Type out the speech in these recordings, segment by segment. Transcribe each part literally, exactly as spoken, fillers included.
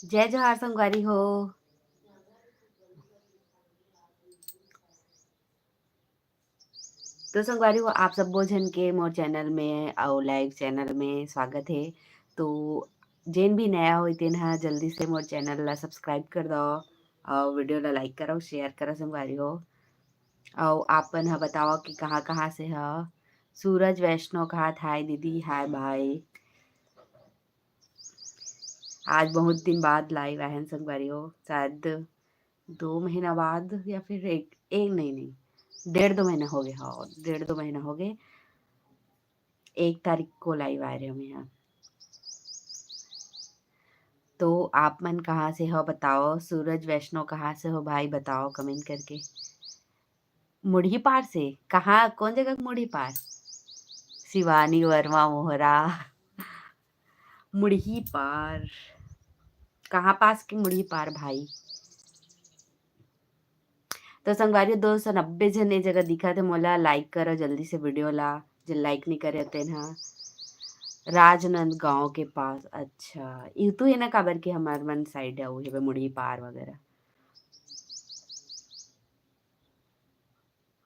जय जोहार संगवारी हो। तो संगवारी हो, आप सब्बो झन के मोर चैनल में अउ लाइव चैनल में स्वागत हे। तो जेन भी नया होही, तेन ह जल्दी से मोर चैनल ला सब्सक्राइब कर दव अउ वीडियो ला लाइक करव, शेयर करव संगवारी हो। अउ आप मन ह बतावव कि कहाँ-कहाँ से ह। सूरज वैष्णव कहात, "हाय दीदी, हाय भाई।" आज बहुत दिन बाद लाइव आए हन संगवारी हो, शायद दो महीना बाद या फिर एक, एक नहीं, नहीं, डेढ़ दो महीना हो गया, हाँ, डेढ़ दो महीना हो गए। एक तारीख को लाइव आए रहे हम यहाँ। तो आप मन कहाँ से हो बताओ, सूरज वैष्णव कहाँ से हो भाई, बताओ कमेंट करके। मुड़ही पार से? कहाँ, कौन जगह के मुड़ही पार? शिवानी वर्मा मोहरा। मुड़ही पार, कहाँ पास के मुड़ही पार भाई? तो संगवारी हो, दो सौ नब्बे झन ए जगह दिखत हे, मोला लाइक करो जल्दी से वीडियो ला, जे लाइक नहीं करे तेन ह। राजनांदगांव के पास, अच्छा, यूतू हे ना, काबर के हमार मन साइड है, वो हे मुड़ही पार वगैरह।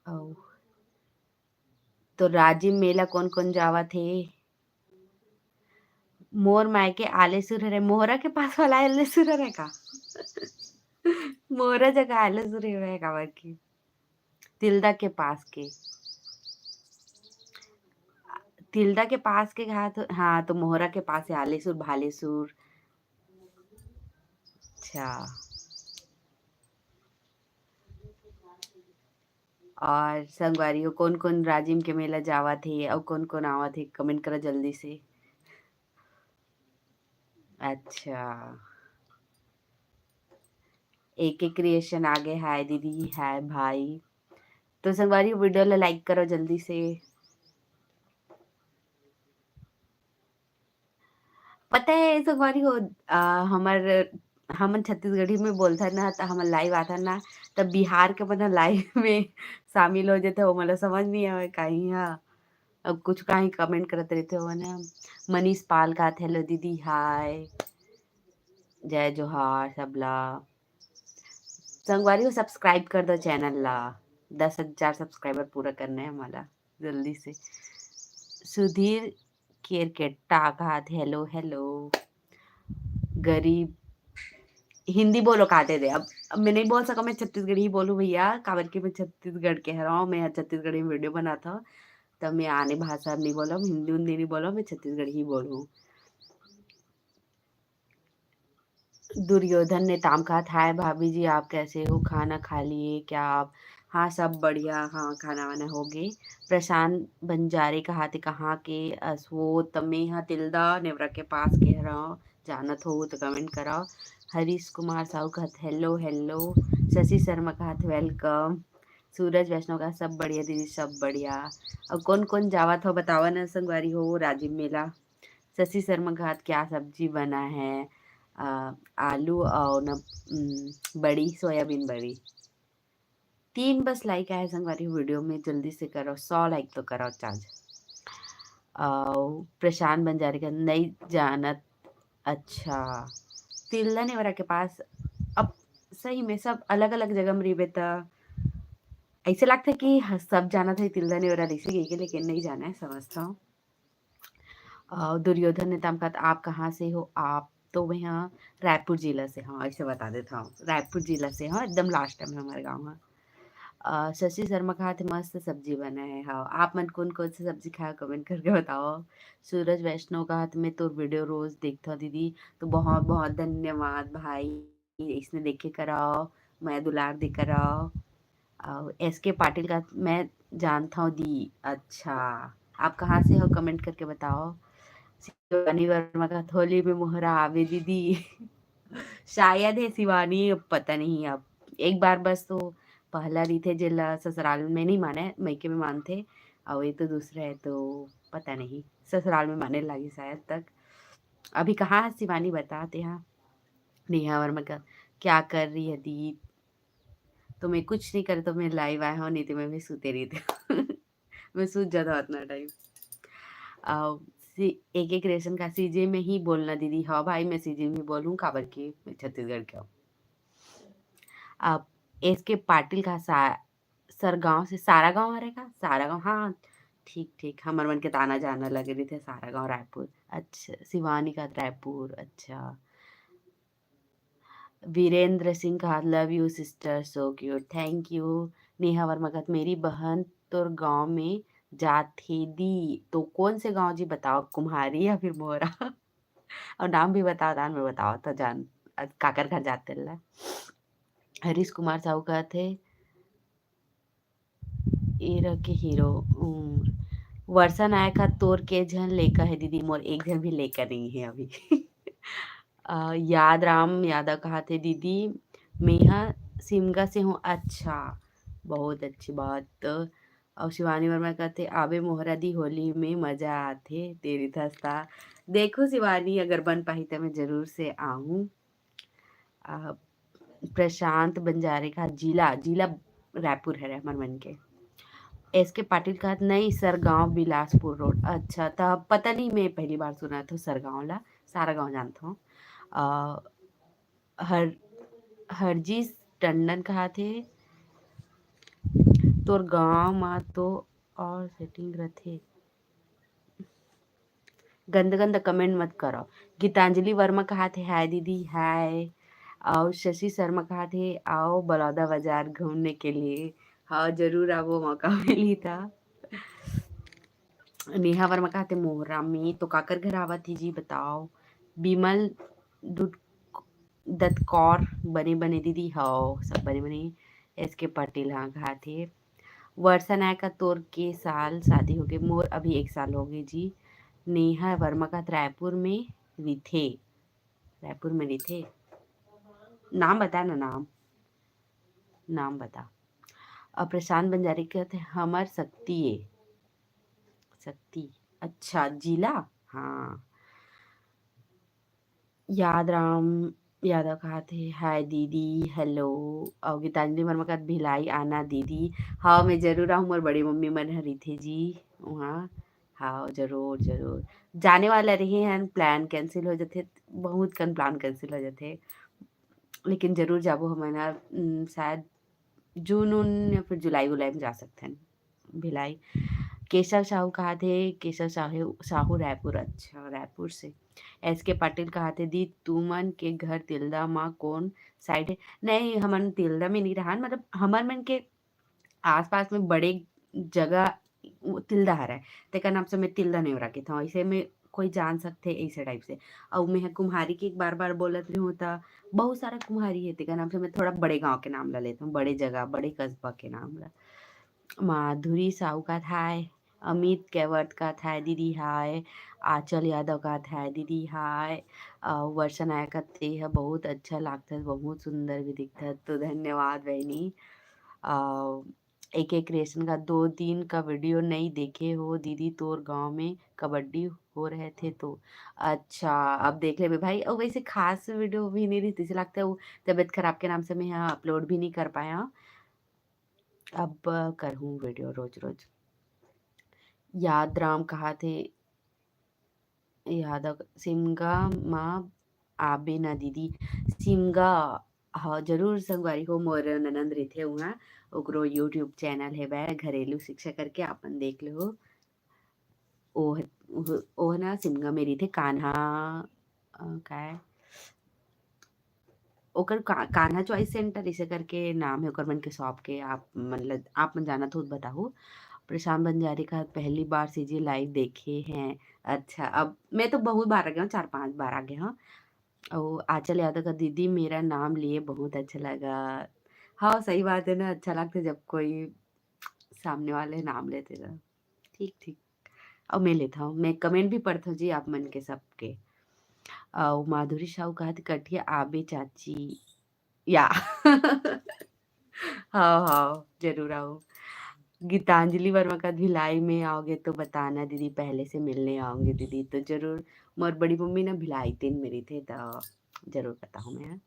अउ तो राजिम मेला कोन कोन जावत हे? मोर मायके आलेसुर हरे, मोहरा के पास वाला आलेसुर हरे का? मोहरा जगह आलेसुर हरे काबर के? तिल्दा के पास के, तिल्दा के पास के घाट, हाँ, तो मोहरा के पास है आलेसुर, भालेसुर। अच्छा। और संगवारी हो, कोन-कोन राजिम के मेला जावत हे अउ कोन-कोन आवत हे, कमेंट करा जल्दी से। अच्छा, एके क्रिएशन आगे, हाय दीदी, हाय भाई। तो संगवारी हो, वीडियो ला लाइक करो जल्दी से। पता है संगवारी हो, अ, हमर, हमन छत्तीसगढ़ी में बोलथन ना, त हमन लाइव आथन ना, त बिहार के मन लाइव में शामिल हो जाथे, ओमन ला समझ नहीं आवे काहीं, हाँ। अब कुछ काहीं कमेंट करत रहिथे ओमन ह। मनीष पाल कहाथे, "हेलो दीदी, हाय, जय जोहार सबला।" संगवारी हो, सब्सक्राइब कर दो चैनल ला, दस हजार सब्सक्राइबर पूरा करना है हमारा जल्दी से। सुधीर केरकेट्टा कहाथे, "हेलो, हेलो।" गरीब हिंदी बोलो कहाथे दे। अब, अब मैं नहीं बोल सका, मैं छत्तीसगढ़ी बोलूँ भैया, काबर कि मैं छत्तीसगढ़ के हरव, मैं ह छत्तीसगढ़ी में वीडियो बनात हव, त मैं आने भाषा नहीं बोलव, हिंदी उंदी नहीं बोलव, मैं छत्तीसगढ़ी बोलूँ। दुर्योधन नेताम कहाथे, "हाय भाभी जी, आप कैसे हो? खाना खा लिए क्या आप?" हाँ, सब बढ़िया, हाँ, खाना वाना हो गे। प्रशांत बंजारे कहाथे, "कहाँ के अस हो?" त मैं ह तिल्दा नेवरा के पास के हरव, जानत हो त कमेंट करव। हरीश कुमार साहू कहाथे, "हेलो, हेलो।" शशि शर्मा कहाथे, "वेलकम।" सूरज वैष्णव कहाथे, "सब बढ़िया दीदी, सब बढ़िया।" अउ कोन-कोन जावत हो, बतावा न संगवारी हो, राजिम मेला। शशि शर्मा कहाथे, "क्या सब्जी बना है?" अ, आलू अउ न, उम, बड़ी, सोयाबीन बड़ी। तीन बस लाइक आए संगवारी वीडियो में, जल्दी से करो, सौ लाइक तो करो चार्ज। अउ प्रशांत बंजारे कहाथे, "नहीं जानत।" अच्छा, तिल्दा नेवरा के पास। अब सही में सब अलग-अलग जगह में रहिबे त ऐसे लगथे कि ह-, सब जानत हे तिल्दा नेवरा रहिसे कहिके, लेकिन नहीं जाना है, समझता हूँ। अ, दुर्योधन नेताम कहाथे, "आप कहाँ से हो?" आप तो मैं ह रायपुर जिला से हव, ऐसे बता देत हव, रायपुर जिला से हव, एकदम लास्ट में हमर गाँव ह। अ, शशि शर्मा कहाथे, "मस्त सब्जी बना है।" हव, आप मन कोन-कोन से सब्जी खाए हो, कमेंट करके बताओ। सूरज वैष्णव कहाथे, "मैं तोर वीडियो रोज देखथव दीदी।" तो बहुत-बहुत धन्यवाद भाई, इसने देखे कराओ। मया दुलार देकर रहो। अउ एस के पाटिल कहाथे मैं जानत हव दी। अच्छा, आप कहाँ से हो, comment करके बताओ। शिवानी वर्मा कहाथे होली में मोहरा आबे दीदी। शायद हे शिवानी, अब पता नहीं। अब एक बार बस तो पहला रहिथे जेला ससुराल में नहीं माने, मइके में मानथे, अउ ये तो दूसरा है तो पता नहीं ससुराल में माने लागी शायद तक। अभी कहाँ है शिवानी, बता तेहा। नेहा वर्मा कहाथे क्या कर रही है दी? तो मैं कुछ नहीं करे तो मैं live आए हव, नहीं तो मैं भी सुते रहितेंव। मैं सूत जात हव अतना time। अउ सी-, एके क्रिएशन कहाथे सीजे में ही बोलना दीदी। हाँ भाई, मैं सीजे में ही बोलहूँ, काबर कि मैं छत्तीसगढ़ के हव। अब एस के पाटिल कहाथे सा-, सरगांव से, सारागांव हरे का? सारागांव, हाँ, ठीक, ठीक। हमर मन के त आना जाना लगे रहिथे, सारागांव, रायपुर। अच्छा, शिवानी कहाथे रायपुर, अच्छा। Virendra Singh कहाथे love you sister, so cute, thank you। Neha Verma कहाथे मेरी बहन तोर गांव में जाथे दी, तो कौन से गांव जी बताओ, कुम्हारी या फिर मोहरा? अउ नाम भी बताओ, दान में बताओ तो जान, अ, काकर घर जाथे ला। हरीश कुमार साहू कहाथे, एरा के हीरो, उम, वर्षा नायक हा तोर के झन लेका है दीदी, मोर एक झन भी लेका नहीं है अभी। अ, याद राम यादव कहाथे दीदी, मेहा सिमगा से हूँ। अच्छा, बहुत अच्छी बात। अउ शिवानी वर्मा कहाथे आबे मोहरा दी, होली में मजा आथे तेरी धस्ता। देखो शिवानी, अगर बन पाही त मैं जरूर से आहूँ। अ, प्रशांत बंजारे कहाथे जिला, जिला रायपुर हरे हमर मन के। एस के पाटिल कहाथे नहीं, सरगांव बिलासपुर रोड। अच्छा, त पता नहीं, मैं पहली बार सुनत हव सरगांव ला, सारागांव जानत हव। अ, हर-, हरजीत टंडन कहाथे तोर गांव म तो और setting रथे। गंदा गंदा comment मत करो। गीतांजलि वर्मा कहाथे हाय दीदी, हाय। अउ शशि शर्मा कहाथे आओ बलौदा बाजार घूमने के लिए। हाँ, जरूर आबो, मौका मिली त। नेहा वर्मा कहाथे मोहरा में तो काकर घर आवत ही जी, बताओ। बिमल दुत-, दतकौर बने बने दीदी, हव सब बने बने। एस के पाटिल हाँ कहाथे वर्षा नायक हा तोर के साल शादी होगे, मोर अभी एक साल होगे जी। नेहा वर्मा कहाथे रायपुर में रिथे, रायपुर में रिथे। नाम बता ना, नाम, नाम बता। अउ प्रशांत बंजारे कहाथे हमर शक्ति ए, शक्ति, अच्छा, जिला, हाँ। याद राम यादव कहाथे हाय दीदी, hello। अउ गीतांजलि वर्मा कहाथे भिलाई आना दीदी। हाँ, मैं जरूर आहूँ, मोर बड़ी मम्मी मन ह रिथे जी उहाँ। हाँ, जरूर, जरूर। जाने वाला रहे हन, plan cancel हो जाथे, बहुत कन plan cancel हो जाथे। लेकिन जरूर जाबो हमन ह, उम, शायद जून उन या फिर जुलाई वुलाई में जा सकथन भिलाई। केशव साहू कहाथे, केशव साहू, साहू रायपुर, अच्छा, रायपुर से। एस के पाटिल कहाथे दी, तुमन के घर तिल्दा म कौन side हे? नहीं, हमन तिल्दा में नहीं रहन, मतलब हमर मन के आसपास में बड़े जगह उ तिल्दा हरय, तेकर नाम से मैं तिल्दा नेवरा कहिथंव। अइसे में कोई जान सकथे, अइसे type से। अउ मैं ह कुम्हारी के एक बार-बार बोलत रहिहूँ, त बहुत सारा कुम्हारी हे, तेकर नाम से मैं थोड़ा बड़े गाँव के नाम ल लेथंव, बड़े जगह, बड़े कस्बा के नाम ल। माधुरी साहू कहाथे हाय, अमित कैवर्त कहाथे हाय दीदी हाय, आंचल यादव कहाथे हाय दीदी हाय, अउ वर्षा नायक कहाथे तेहा बहुत अच्छा लागथस, बहुत सुंदर भी दिखथस। तो धन्यवाद बहिनी। अउ एके क्रिएशन का दो दिन का video नहीं देखे हो दीदी, तोर गांव में कबड्डी हो रहे थे तो। अच्छा, अब देख लेबे भाई। अउ वैसे खास video भी नहीं रहिस, तइसे लागथे वो तबीयत खराब के नाम से मैं यहाँ upload भी नहीं कर पाया। अब करहूँ video रोज रोज। याद राम कहाथे यादव, सिमगा म आबे ना दीदी। सिमगा, हाँ, जरूर संगवारी हो, मोर ननंद रहिथे उहाँ, ओकरो YouTube channel हेवय घरेलू शिक्षा करके, आप मन देख लेहू। ओह, ओह, ओह ना सिमगा में रहिथे, कान्हा, अ, काय? ओकर का-, कान्हा Choice Center अइसे करके नाम हे ओकर मन के shop के, आप मन ल, आप मन जानत हो त बताहू। प्रशांत बंजारे कहाथे पहली बार सीजे live देखे हैं। अच्छा, अब मैं तो बहुत बार आ गे हंव, चार पांच बार आ गे हंव। अउ आंचल यादव कहाथे दीदी मेरा नाम लिए बहुत अच्छा लगा। हाँ, सही बात है ना, अच्छा लगता है जब कोई सामने वाले नाम लेथे त। ठीक, ठीक। अउ मैं लेथव, मैं comment भी पढ़थव जी आप मन के सबके। अउ माधुरी साहू कहत, "कठिया आबे चाची।" या। हाँ, हाँ, जरूर आऊ। गीतांजलि वर्मा कहत, "भिलाई में आओगे तो बताना दीदी, पहले से मिलने आऊंगी दीदी।" तो जरूर, मोर बड़ी मम्मी ना भिलाई तीन में रहिथे, त जरूर बताहूँ मैं।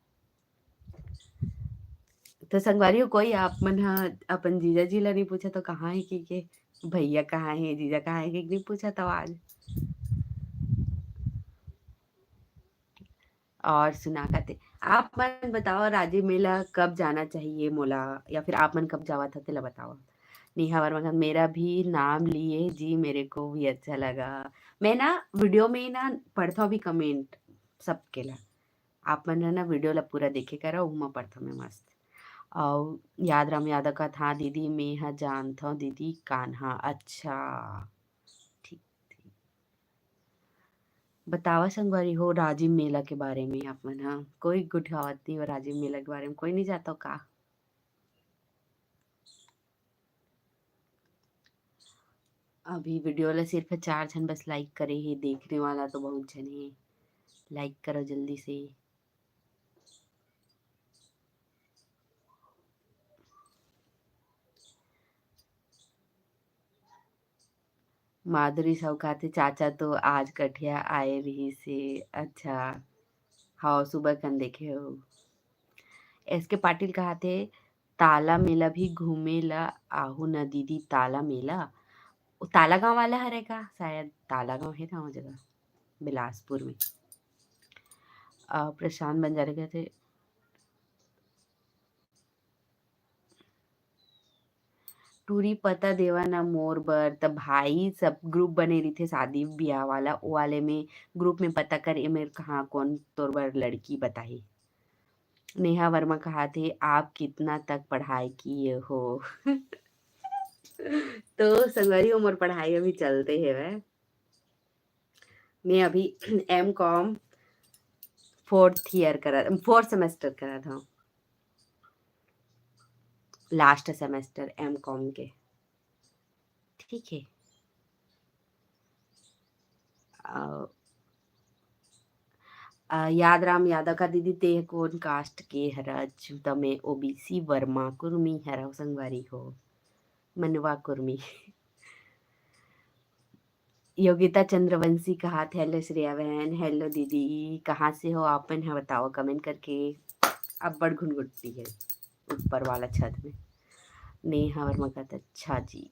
तो संगवारी हो, कोई आप मन ह अपन जीजा जी ला नहीं पूछा तो कहाँ है कि के, भैया कहाँ है, जीजा कहाँ है कि नहीं पूछा तो आज। और सुना कहते, आप मन बताओ राजिम मेला कब जाना चाहिए मोला, या फिर आप मन कब जावत हो तेला बताओ। नेहा वर्मा कहत, "मेरा भी नाम लिए जी, मेरे को भी अच्छा लगा।" मैं ना video में ना पढ़थव भी comment सबके ला। आप मन ह ना video ला पूरा देखे करा, ओहू म पढ़थव मैं मस्त। अउ याद राम यादव कहत, "हाँ दीदी, मैं ह जानथव दीदी कान्हा।" अच्छा, ठीक, ठीक। बतावा संगवारी हो राजिम मेला के बारे में आप मन ह। कोई गोठियावत नहीं हो राजिम मेला के बारे में, कोई नहीं जाता का? अभी video ला सिर्फ चार झन बस like करे हे, देखने वाला तो बहुत झन हे। Like करो जल्दी से। माधुरी साहू कहत हे, "चाचा तो आज कठिया आए रहिस हे।" अच्छा, हाँ, सुबह कन देखे हो। एस के पाटिल कहत हे, "ताला मेला भी घूमे ला आहू न दीदी, ताला मेला।" वो ताला गांव वाला हरे का? शायद ताला गांव हे ना वो जगह, बिलासपुर में। अ, प्रशांत बंजारे कहत हे, "टूरी पता देवा ना मोर बर।" त भाई सब group बने रहिथे शादी ब्याह वाला, ओ वाले में group में पता कर, एमेर कहाँ कौन तोर बर लड़की बताही। नेहा वर्मा कहत हे, "आप कितना तक पढ़ाई किए हो?" तो संगवारी हो, मोर पढ़ाई अभी चलते हेवय। मैं अभी M.Com fourth year करा, fourth semester करत हव, last semester M.Com के। ठीक है। अ, अ, याद राम यादव का दीदी, "ते कोन caste के हरच?" त मैं O B C Verma Kurmi हरव संगवारी हो, मनवा कुर्मी। योगिता चंद्रवंशी कहत, "Hello श्रेया बहन।" Hello दीदी, कहाँ से हो आप मन ह बताओ comment करके। अब्बड़ घुनघुट्टी है ऊपर वाला छत में। नेहा वर्मा कहत, "अच्छा जी।"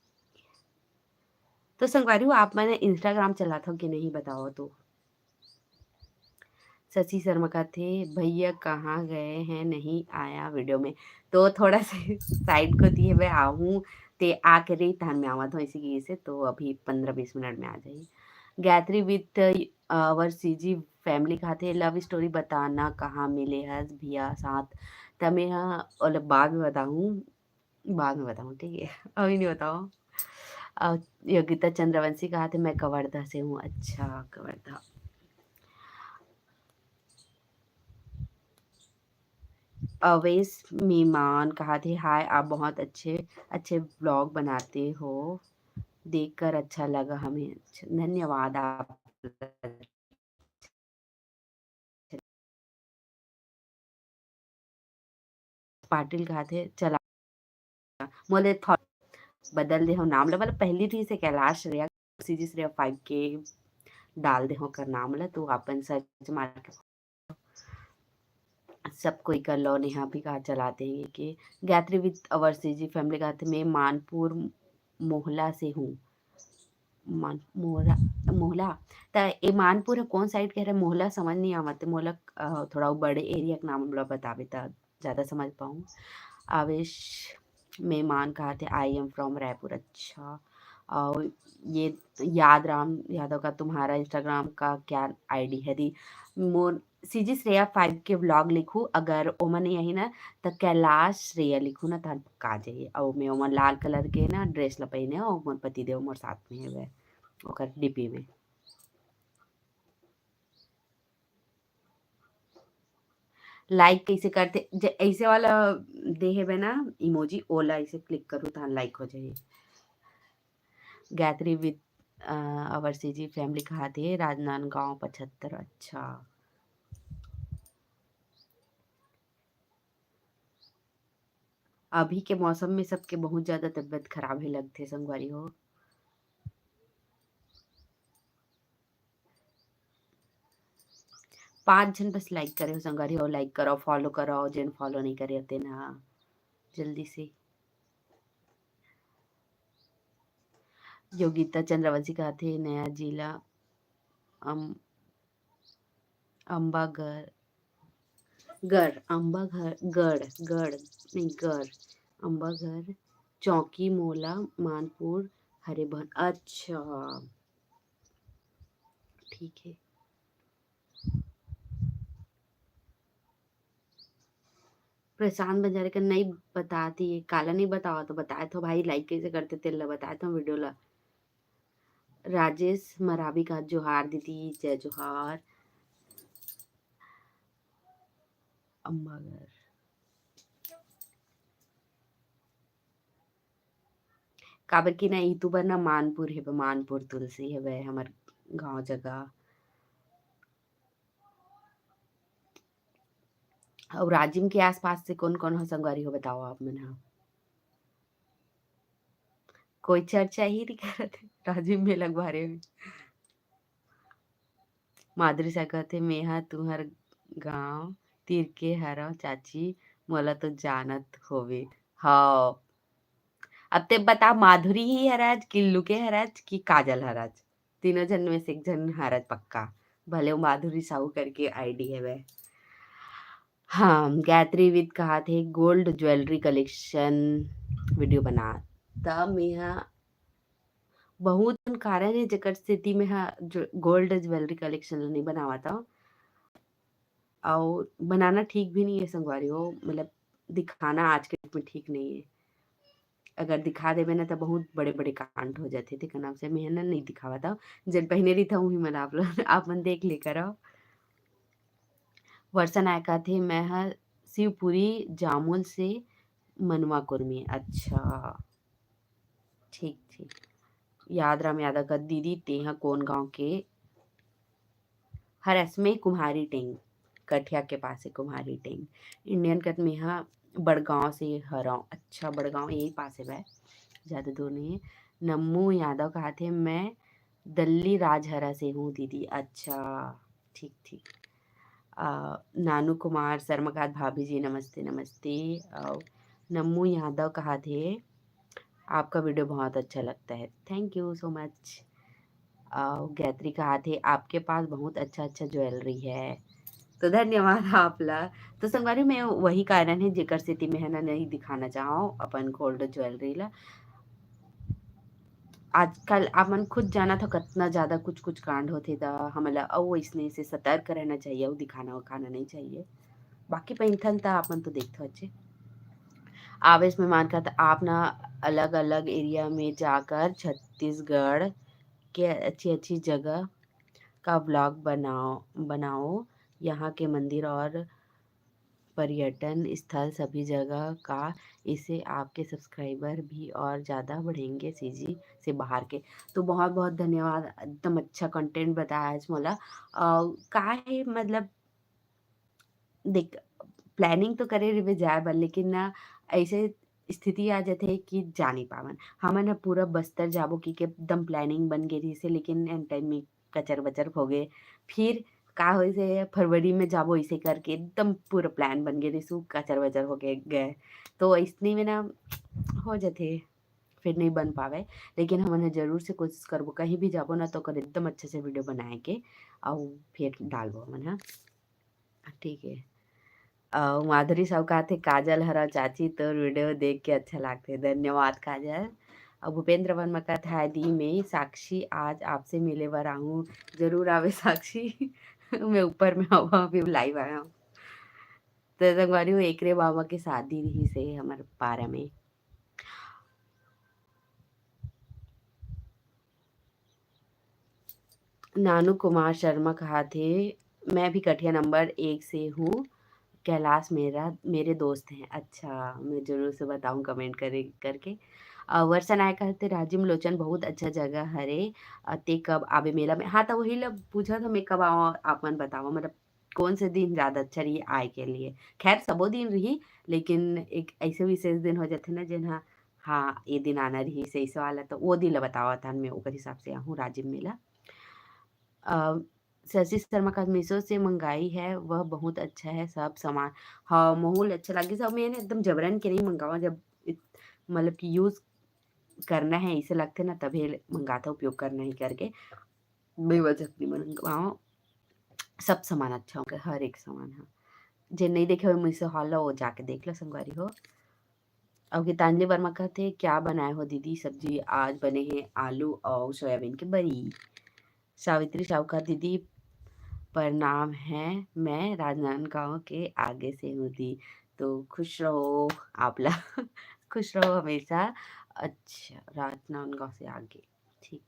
तो संगवारी हो, आप मन Instagram चलात हो कि नहीं बताओ तो। शशि शर्मा कहत हे, "भैया कहाँ गए हैं, नहीं आया video में।" तो थोड़ा सा side कोती हे, मैं आहूँ, ते आके रही, तहन मैं आवत हूँ इसी की से। तो अभी पन्द्रह बीस मिनट में आ जाही। Gayatri with, uh, our C G family कहत हे, "Love story बताना, कहाँ मिले हस भैया साथ।" त मैं ह ओला बाद में बताहूँ, बाद में बताहूँ, ठीक है? अभी नहीं बताओ। अ, योगिता चंद्रवंशी कहत हे, "मैं कवर्धा से हूँ।" अच्छा, कवर्धा। अवेश मेमान कहत हे, "हाय, आप बहुत अच्छे, अच्छे vlog बनाते हो, देखकर अच्छा लगा हमें।" अच्छा, धन्यवाद आप। पाटिल कहत हे, "चला।" मोले थो-, बदल दे हो नाम ला, मतलब पहली थी से Kailash Shreya, C G Shreya five के डाल दे हो कर नाम ला, तो अपन search मार के सब कोई कर लो। नेहा भी कहा चलाते हैं कि Gayatri with our C G family कहत हे, "मैं मानपुर मोहला से हूँ।" मान-, मोहला, मोहला। त ए मानपुर ह कौन side के हरे? मोहला समझ नहीं आवत हे। मोहला, अ, थोड़ा वो बड़े area के नाम ला बताबे त ज्यादा समझ पाऊँ। आवेश मेमान कहत हे, "I am from रायपुर।" अच्छा, और ये याद राम यादव का, "तुम्हारा Instagram का क्या I D है दी?" मोर C G श्रेया five के vlog लिखू, अगर ओमन नहीं आही ना, त कैलाश श्रेया लिखू ना, तहन पक्का आ जाही। अउ मैं ओमन लाल colour के ना dress ला पहिने हव, मोर पति देव मोर साथ में हेवय, ओकर D P में। लाइक कइसे करथे? ज-, ऐसे वाला दे हेबे ना इमोजी, ओला ऐसे क्लिक करू, तहां लाइक हो जाही। Gayatri with, uh, our C G family कहाथे, Rajnandgaon पचहत्तर। अच्छा। अभी के मौसम में सबके बहुत ज्यादा तबीयत खराब हे लगथे संगवारी हो। पाँच झन बस लाइक करे हो संगवारी हो, लाइक करो, फॉलो करो, जेन फॉलो नहीं करे तेन ह जल्दी से। योगिता चंद्रवंशी कहाथे, नया जिला अम-, अम्बागढ़, गढ़, अम्बागढ़, गढ़, गढ़, नहीं, गढ़, अम्बागढ़, चौकी मोला, मानपुर, हरे भन-, अच्छा, ठीक है। प्रशांत बंजारे का नहीं बताती, काला नहीं बतावा तो बताए तो भाई, लाइक कैसे करते तेल ला बताए तो वीडियो ला। राजेश मरावी का जोहार दीदी, जय जोहार। अम्बागढ़। काबर कि ना, इतू बर ना मानपुर हेबे, मानपुर तुलसी हेबे हमर गांव जगह। अउ राजिम के आसपास से कौन-कौन हो संगवारी हो, बताओ आप मन ह। कोई चर्चा ही नहीं करत हे राजिम मेला के बारे में। माधुरी सा कहथे, "मेहा तुहर गांव तीर के हरव चाची, मोला तो जानत होवे।" हव। अब ते बता, माधुरी ही हरच कि लुके हरच कि काजल हरच? तीनों झन में से एक झन हरच पक्का, भले वो माधुरी साहू करके आईडी हवे। हाँ, गायत्री विद कहाथे गोल्ड ज्वेलरी कलेक्शन वीडियो बना। त मेहा बहुत कारण हे जेकर सेती मेहा जो गोल्ड ज्वेलरी कलेक्शन ल नहीं बनावत हव। अउ बनाना ठीक भी नहीं है संगवारी हो, मतलब दिखाना आज के डेट में ठीक नहीं है। अगर दिखा देबे ना त बहुत बड़े-बड़े कांड हो जाथे, तेकर नाम से मेंहा ना नहीं दिखावत हव। जेन पहिने रहिथव उही मन आप लोग, आप मन देख ले करव। वर्षा नायक कहाथे, "मैं ह शिवपुरी जामुल से मनुआ कुर्मी।" अच्छा, ठीक, ठीक। याद राम यादव का, "दीदी तेहा कौन गांव के हरस?" में कुम्हारी टेंग, कठिया के पास है कुम्हारी टेंग। इंडियन कट में हा बड़गांव से हरव। अच्छा, बड़गांव यही पास है भाई, ज्यादा दूर नहीं है। नम्मू यादव कहाथे, "मैं दल्ली राजहरा से हूँ दीदी।" अच्छा, ठीक, ठीक। अ, नानू कुमार शर्मा कहाथे, "भाभी जी नमस्ते, नमस्ते।" अउ नम्मू यादव कहाथे, "आपका वीडियो बहुत अच्छा लगता है।" Thank you so much। अउ गायत्री कहाथे, "आपके पास बहुत अच्छा-अच्छा ज्वेलरी है।" तो धन्यवाद आप ला। तो संगवारी, मैं वही कारण है जेकर सेती मैं है ना नहीं दिखाना चाहव अपन गोल्ड ज्वेलरी ला। आजकल आप मन खुद जानत हो कतना ज्यादा कुछ-कुछ कांड होथे, त हमन ला अउ अइसने से सतर्क रहना चाहिए, अउ दिखाना उखाना नहीं चाहिए। बाकी पहिनथन त आप मन तो देखथो अच्छे। आवेश मेहमान कहाथे, "आप ना अलग-अलग एरिया में जाकर छत्तीसगढ़ के अच्छी-अच्छी जगह का व्लॉग बनाओ, बनाओ, यहाँ के मंदिर और पर्यटन स्थल सभी जगह का, इससे आपके सब्सक्राइबर भी और ज्यादा बढ़ेंगे सीजी से बाहर के।" तो बहुत-बहुत धन्यवाद, एकदम अच्छा कंटेंट बताया आज मोला। अ, का है मतलब, देख, प्लानिंग तो करे रहिबे जाए बर, लेकिन ना ऐसे स्थिति आ जाथे कि जा नहीं पावन। हमन ह पूरा बस्तर जाबो कि के एकदम प्लानिंग बन गे रहिस हे, लेकिन एन टाइम में कचर बचर हो गए। फिर का होइस हे, फरवरी में जाबो इसे करके एकदम पूरा प्लान बन गे रहिस, उ कचर बचर हो गए, गए। तो अइसने में ना हो जाथे, फिर नहीं बन पावे। लेकिन हमन ह जरूर से कोशिश करबो, कहीं भी जाबो ना तो ओकर एकदम अच्छे से वीडियो बनाए के अउ फिर डालबो हमन ह। ठीक है। अउ माधुरी साहू कहाथे, "काजल हरव चाची, तोर वीडियो देख के अच्छा लागथे।" धन्यवाद काजल। अउ भूपेंद्र वर्मा कहाथे, "हाय दी, मैं साक्षी आज आपसे मिले बर आहूँ।" जरूर आवे साक्षी। मैं ऊपर में हवा, अभी लाइव आया हूँ। तो संगवारी हो, एकरे बाबा के शादी रहिस हे हमर पारा में। नानू कुमार शर्मा कहाथे, "मैं भी कठिया नंबर एक से हूँ, कैलाश मेरा, मेरे दोस्त हैं। अच्छा, मैं जरूर से बताऊँ comment करे, करके। अ, वर्षा नायक कहते, "राजिम लोचन बहुत अच्छा जगह हरे, अ, ते कब आबे मेला में?" हाँ, त वही ला पूछत हँव मैं, कब आवा, आप मन बतावा, मतलब कौन से दिन ज्यादा अच्छा रही आए के लिए? खैर, सबो दिन रही, लेकिन एक ऐसे विशेष दिन हो जाथे ना, जेन ह, हाँ, ये दिन आना रही, सही सवाल है, तो वो दिन ला बतावा था मैं, ओकर हिसाब से आहूँ राजिम मेला। अ, शशि शर्मा का Meesho से मंगाई है, वह बहुत अच्छा है सब सामान। हाँ, महूँ ल अच्छा लागिस, अउ मैं एकदम जबरन के नहीं मंगावा, जब इत-, मतलब कि use करना है, ऐसे लगथे ना, तभे मंगाथा, उपयोग करना ही करके। बेवजह नहीं मंगावा, सब सामान अच्छा होगे, हर एक सामान ह। जे नहीं देखे हुए Meesho हाल ला, वो जाके देख लो संगवारी हो। अउ गीतांजलि वर्मा कहथे, "क्या बनाए हो दीदी सब्जी?" आज बने हैं आलू अउ सोयाबीन के बरी। सावित्री साहूकार दीदी, प्रणाम है, मैं राजनांदगांव के आगे से हूँ दी। तो खुश रहो आप ला, खुश रहो हमेशा। अच्छा, राजनांदगांव से आगे, ठीक।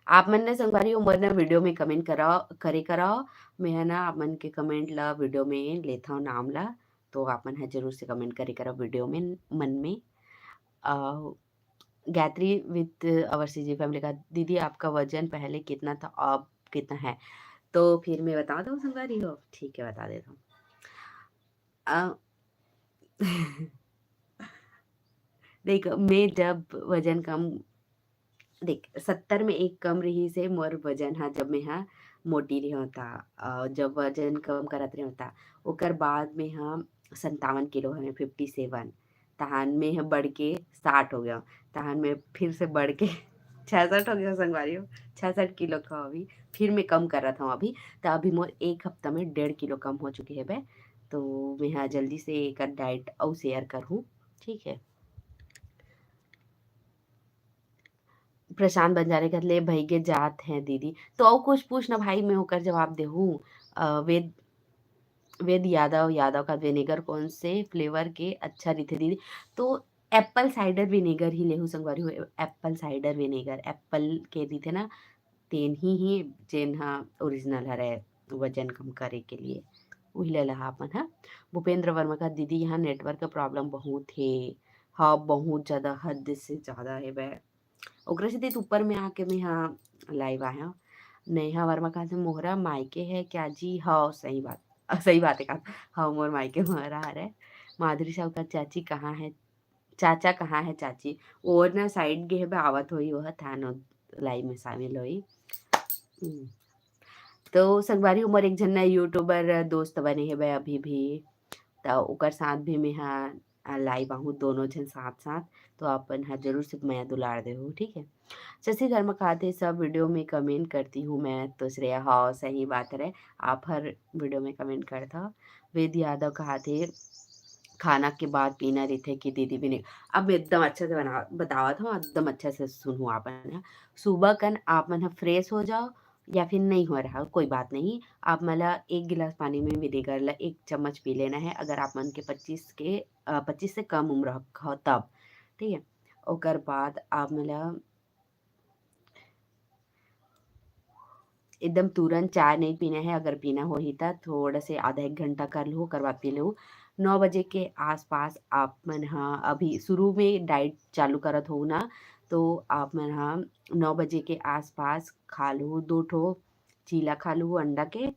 आप मन ने संगवारी हो मोर ना video में comment करा, करे करा। मैं ह ना आप मन के comment ला video में लेथव नाम ला, तो आप मन ह जरूर से comment करे करा video में, मन में। अ, Gayatri with our C G family का, "दीदी आपका वजन पहले कितना था, अब कितना है?" तो फिर मैं बता दूँ संगवारी हो? ठीक है, बता देता हूँ। अ, देख, मैं जब वजन कम, देख, सत्तर में एक कम रहिस हे मोर वजन ह, जब मैं ह मोटी रेहेंव त, अ, जब वजन कम करत रेहेंव त, ओकर बाद में ह संतावन किलो हवे, fifty seven। तहान में ह बढ़ के साठ हो गेंव, तहान में फिर से बढ़ के छियासठ हो गेंव संगवारी हो, छियासठ किलो का अभी, फिर मैं कम करत हंव अभी। त अभी मोर एक हफ्ता में डेढ़ किलो कम हो चुके हवे। तो मैं ह जल्दी से एकर diet अउ share करहूँ, ठीक है। प्रशांत बंजारे कहत ले, "भइगे जात हैं दीदी।" तो अउ कुछ पूछ ना भाई, मैं ओकर जवाब देहूँ। अ, वेद, वेद यादव, यादव का vinegar कौन से flavour के अच्छा रहिथे दीदी? तो apple cider vinegar ही लेहू संगवारी हो, apple cider vinegar, apple के रहिथे ना, तेन ही, ही जेन ह original हरय वजन कम करे के लिए, उही ल लहा अपन ह। भूपेंद्र वर्मा का, "दीदी, यहाँ network का problem बहुत हे।" हाँ, बहुत ज्यादा, हद से ज्यादा हे बे। ओकरे सेती तो ऊपर में आके मैं ह live आए हंव। नेहा वर्मा कहा से, "मोहरा मायके है क्या जी?" हव, सही बात। अ, सही बात है कहा। हव, मोर मायके मोहरा हरे। माधुरी साहू का, "चाची कहाँ है? चाचा कहाँ है चाची?" वो ना side गे हे बे, आवत होही, वो ह थानो live में शामिल होही। हम्म। तो संगवारी हो मोर एक झन YouTuber दोस्त बने हे बे अभी भी। त ओकर साथ भी मैं ह, अ, live आहूँ दोनों झन साथ-साथ, तो आप मन ह जरूर से मया दुलार देहू, ठीक है? शशि धर्म कहाथे, "सब video में comment करती हूँ मैं।" तो श्रेया, हाँ, सही बात हरे, आप हर video में comment करथव। वेद यादव कहाथे, "खाना के बाद पीना रहिथे कि दीदी भी नहीं?" अब मैं एकदम अच्छा से बना-, बतावत हूँ, एकदम अच्छा से सुनहू आप मन ह। सुबह कन आप मन ह fresh हो जाओ, या फिर नहीं हो रहा, कोई बात नहीं। आप मन ल एक गिलास पानी में vinegar ल एक चम्मच पी लेना है, अगर आप मन के पच्चीस के, अ, पच्चीस से कम उम्र हो तब, ठीक है? ओकर बाद आप मन ल एकदम तुरंत चाय नहीं पीना है, अगर पीना होही त थोड़ा से आधा एक घंटा कर लहू, ओकर बाद पी लहू। नौ बजे के आसपास आप मन ह, अभी शुरू में diet चालू करत हो ना, तो आप मन ह नौ बजे के आसपास खा लहू दो ठो चीला खा लहू अंडा के,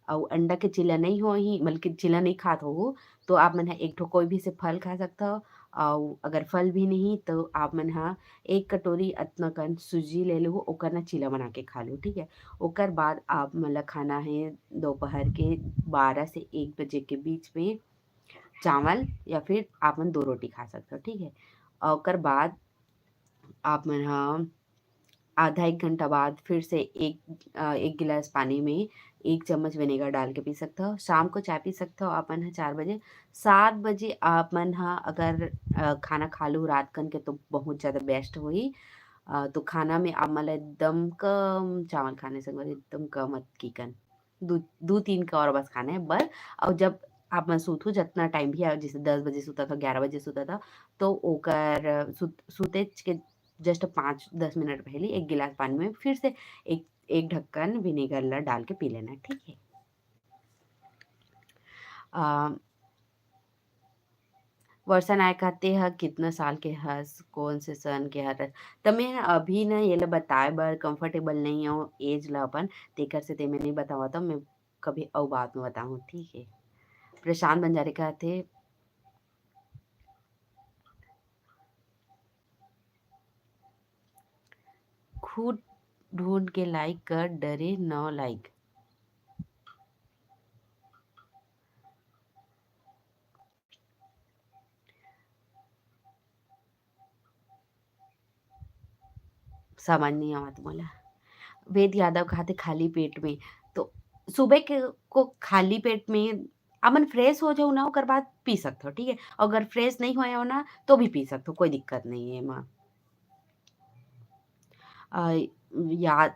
अउ अंडा के चीला नहीं होही, मतलब कि चीला नहीं खात होहू, तो आप मन ह एक ठो कोई भी से फल खा सकथव, अउ अगर फल भी नहीं, तो आप मन ह एक कटोरी अतना कन सूजी ले लहू, ओकर ना चीला बना के खा लहू, ठीक है? ओकर बाद आप मन ल खाना है दोपहर के बारह से एक बजे के बीच में चावल, या फिर आप मन दो रोटी खा सकथव, ठीक है? अउ ओकर बाद आप मन ह आधा एक घंटा बाद फिर से एक, अ, एक गिलास पानी में एक चम्मच vinegar डाल के पी सकथव। शाम को चाय पी सकथव आप मन ह चार बजे। सात बजे आप मन ह अगर, अ, खाना खा लू रात कन के, तो बहुत ज्यादा best होही। अ, तो खाना में आप मन ल एकदम कम चावल खाने से, एकदम कम अतकी कन। दू, दू तीन कौर बस खाना है बस। अउ जब आप मन सूतहू, जतना time भी आए, जैसे दस बजे सुतत हो, ग्यारह बजे सुतत हो, तो ओकर सुत-, सुतेच के just पाँच दस मिनट पहले एक गिलास पानी में फिर से एक, एक ढक्कन vinegar ला डाल के पी लेना, ठीक है? अ, वर्षा नायक ह, "तें ह कितना साल के हस, कौन से सन के हरस?" त मैं अभी ना ये ला बताए बर comfortable नइ हौं, age ला अपन, तेकर से ते मैं नइ बतावत हौं, मैं कभी अउ बाद में बताहूँ, ठीक है? प्रशांत बंजारे कहत हे, "खुद ढूंढ के like कर, डरे नौ like।" समझ नहीं आवत मोला। वेद यादव कहत हे खाली पेट में, तो सुबह के को खाली पेट में अपन fresh हो जाओ ना, ओकर बाद पी सकथो, ठीक है? अगर fresh नहीं होए हो ना, तो भी पी सकथो, कोई दिक्कत नहीं है एमा। अ, याद,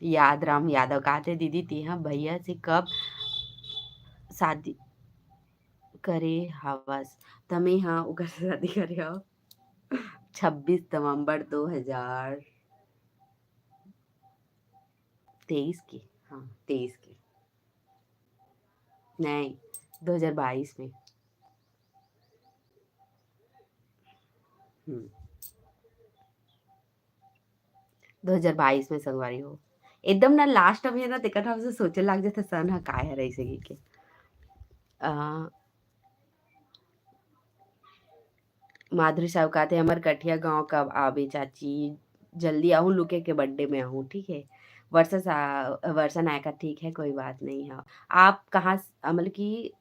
याद राम यादव कहत हे, "दीदी, तेहा भैया से कब शादी करे हवस?" त मैं ह ओकर से शादी करे हव छब्बीस नवंबर दो हज़ार तेईस के, हाँ, तेईस के। नहीं, दो हज़ार बाईस में। हम्म। दो हज़ार बाईस में संगवारी हो। एकदम ना last में ना, तेकर नाम से सोचे लाग जाथे सन ह काय हरे अइसे कहिके। अ, माधुरी साहू कहत हे, "हमर कठिया गाँव कब आबे चाची? जल्दी आहूँ, लुके के birthday में आहूँ, ठीक है?" वर्षा सा-, वर्षा नायका, "ठीक है, कोई बात नहीं है।" आप कहाँ स-, अ, मतलब कि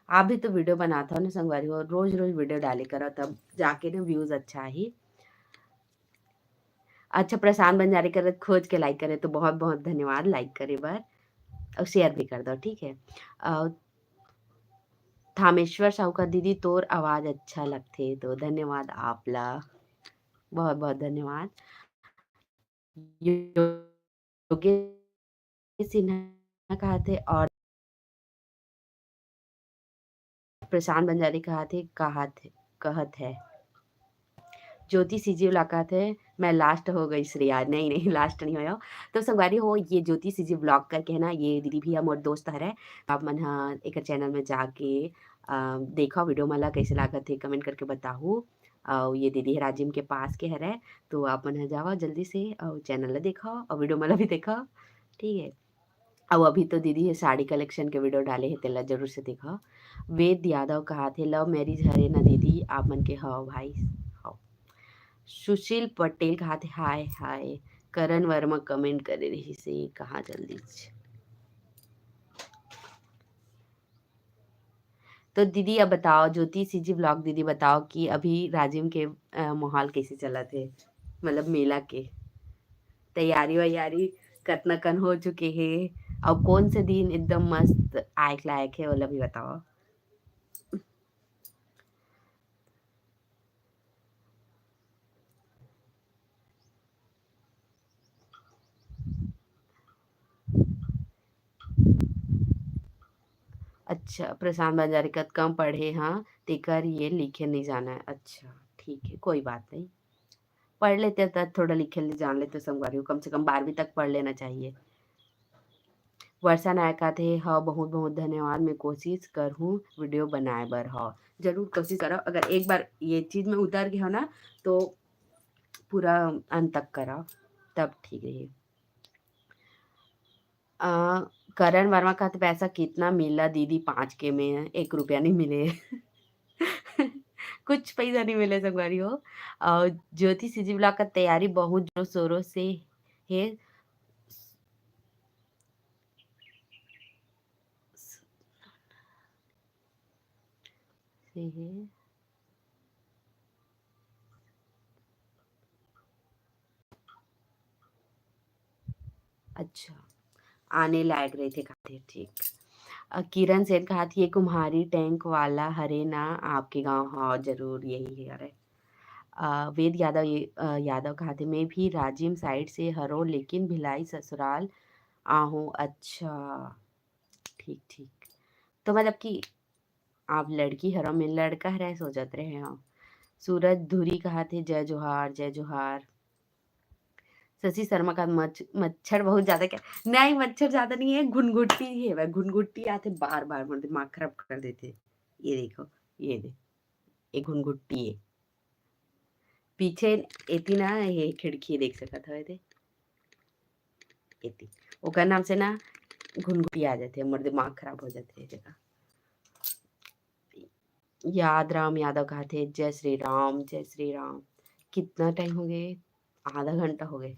आप भी तो video बनात हव ना संगवारी हो, रोज-रोज video डाले करव, तब जाके ना views अच्छा आही। अच्छा, प्रशांत बंजारे करत खोज के like करे, तो बहुत-बहुत धन्यवाद like करे बर, अउ share भी कर दव, ठीक है? अ, थामेश्वर साहू का, "दीदी, तोर आवाज अच्छा लगथे," तो धन्यवाद आप ला, बहुत-बहुत धन्यवाद। योगेश सिन्हा कहत हे और प्रशांत बंजारे कहत हे, कहत हे, कहत हे। ज्योति सीजी वाला कहत हे, "मैं last हो गई श्रेया।" नहीं, नहीं, last नहीं होयो। तो संगवारी हो, ये ज्योति सीजी vlog करके है ना, ये दीदी भी मोर दोस्त हरे। आप मन ह एकर channel में जाके, अ, देखो video मला कैसे लागत हे, comment करके बताहू। अउ ये दीदी ह राजिम के पास के हरे, तो आप मन ह जावा जल्दी से अउ channel ला देखो अउ video मला भी देखो, ठीक है। अउ अभी तो दीदी ह साड़ी collection के video डाले हे, तेला जरूर से देखो। वेद यादव कहत हे, "Love marriage हरे ना दीदी, आप मन के?" हव भाई, हव। सुशील पटेल कहत हे, "हाय, हाय।" करण वर्मा comment करे रहिस हे, कहाँ जल्दी च। तो दीदी अब बताओ, ज्योति सीजी vlog दीदी बताओ कि अभी राजिम के, अ, माहौल कैसे चलत हे, मतलब मेला के तैयारी-वैयारी कतना कन हो चुके हे, अउ कौन से दिन एकदम मस्त आए के लायक हे, ओला भी बताओ। अच्छा, प्रशांत बंजारे कतका म पढ़े हँ, तेकर ये लिखे नइ जानय। अच्छा, ठीक है, कोई बात नहीं। पढ़ लेते त थोड़ा लिखे ले जान लेते संगवारी हो, कम से कम बारहवीं तक पढ़ लेना चाहिए। वर्षा नायक आथे, "हव, बहुत-बहुत धन्यवाद, मैं कोशिश करहूँ video बनाए बर।" हव, जरूर कोशिश करव। अगर एक बार ये चीज में उतर गे हव ना, तो पूरा अंत तक करव, तब ठीक रही। अ, करण वर्मा कहत, "पैसा कितना मिला दीदी पाँच के में?" एक रुपया नहीं मिले। कुछ पैसा नहीं मिले संगवारी हो। अउ ज्योति सीजी vlog का तैयारी बहुत जोरों शोरों से हे। से हे। अच्छा, आने लायक रहिथे कहथे, ठीक। अ, किरण सेन कहत, "ये कुम्हारी tank वाला हरे ना आपके गाँव?" हाँ, जरूर यही हरे। अ, वेद यादव ये, अ, यादव कहत हे, "मैं भी राजिम side से हरों, लेकिन भिलाई ससुराल आहूँ।" अच्छा, ठीक, ठीक। तो मतलब कि आप लड़की हरव, मैं लड़का हरय सोचत रहे हव। सूरज धुरी कहत हे, "जय जोहार, जय जोहार।" शशि शर्मा का मच्छ-, मच्छर बहुत ज्यादा क्या? नहीं, मच्छर ज्यादा नहीं है, घुनघुटी ही है भाई, घुनघुटी आथे बार बार, मोर दिमाग खराब कर देथे। ये देखो, ये दे, ये घुनघुटी है। पीछे एती ना, ये खिड़की देख सकत हव, एती, एती। ओकर नाम से ना घुनघुटी आ जाथे, मोर दिमाग खराब हो जाथे ये जगह। याद राम यादव कहाथे, "जय श्री राम, जय श्री राम।" कितना टाइम हो गए? आधा घंटा हो गए।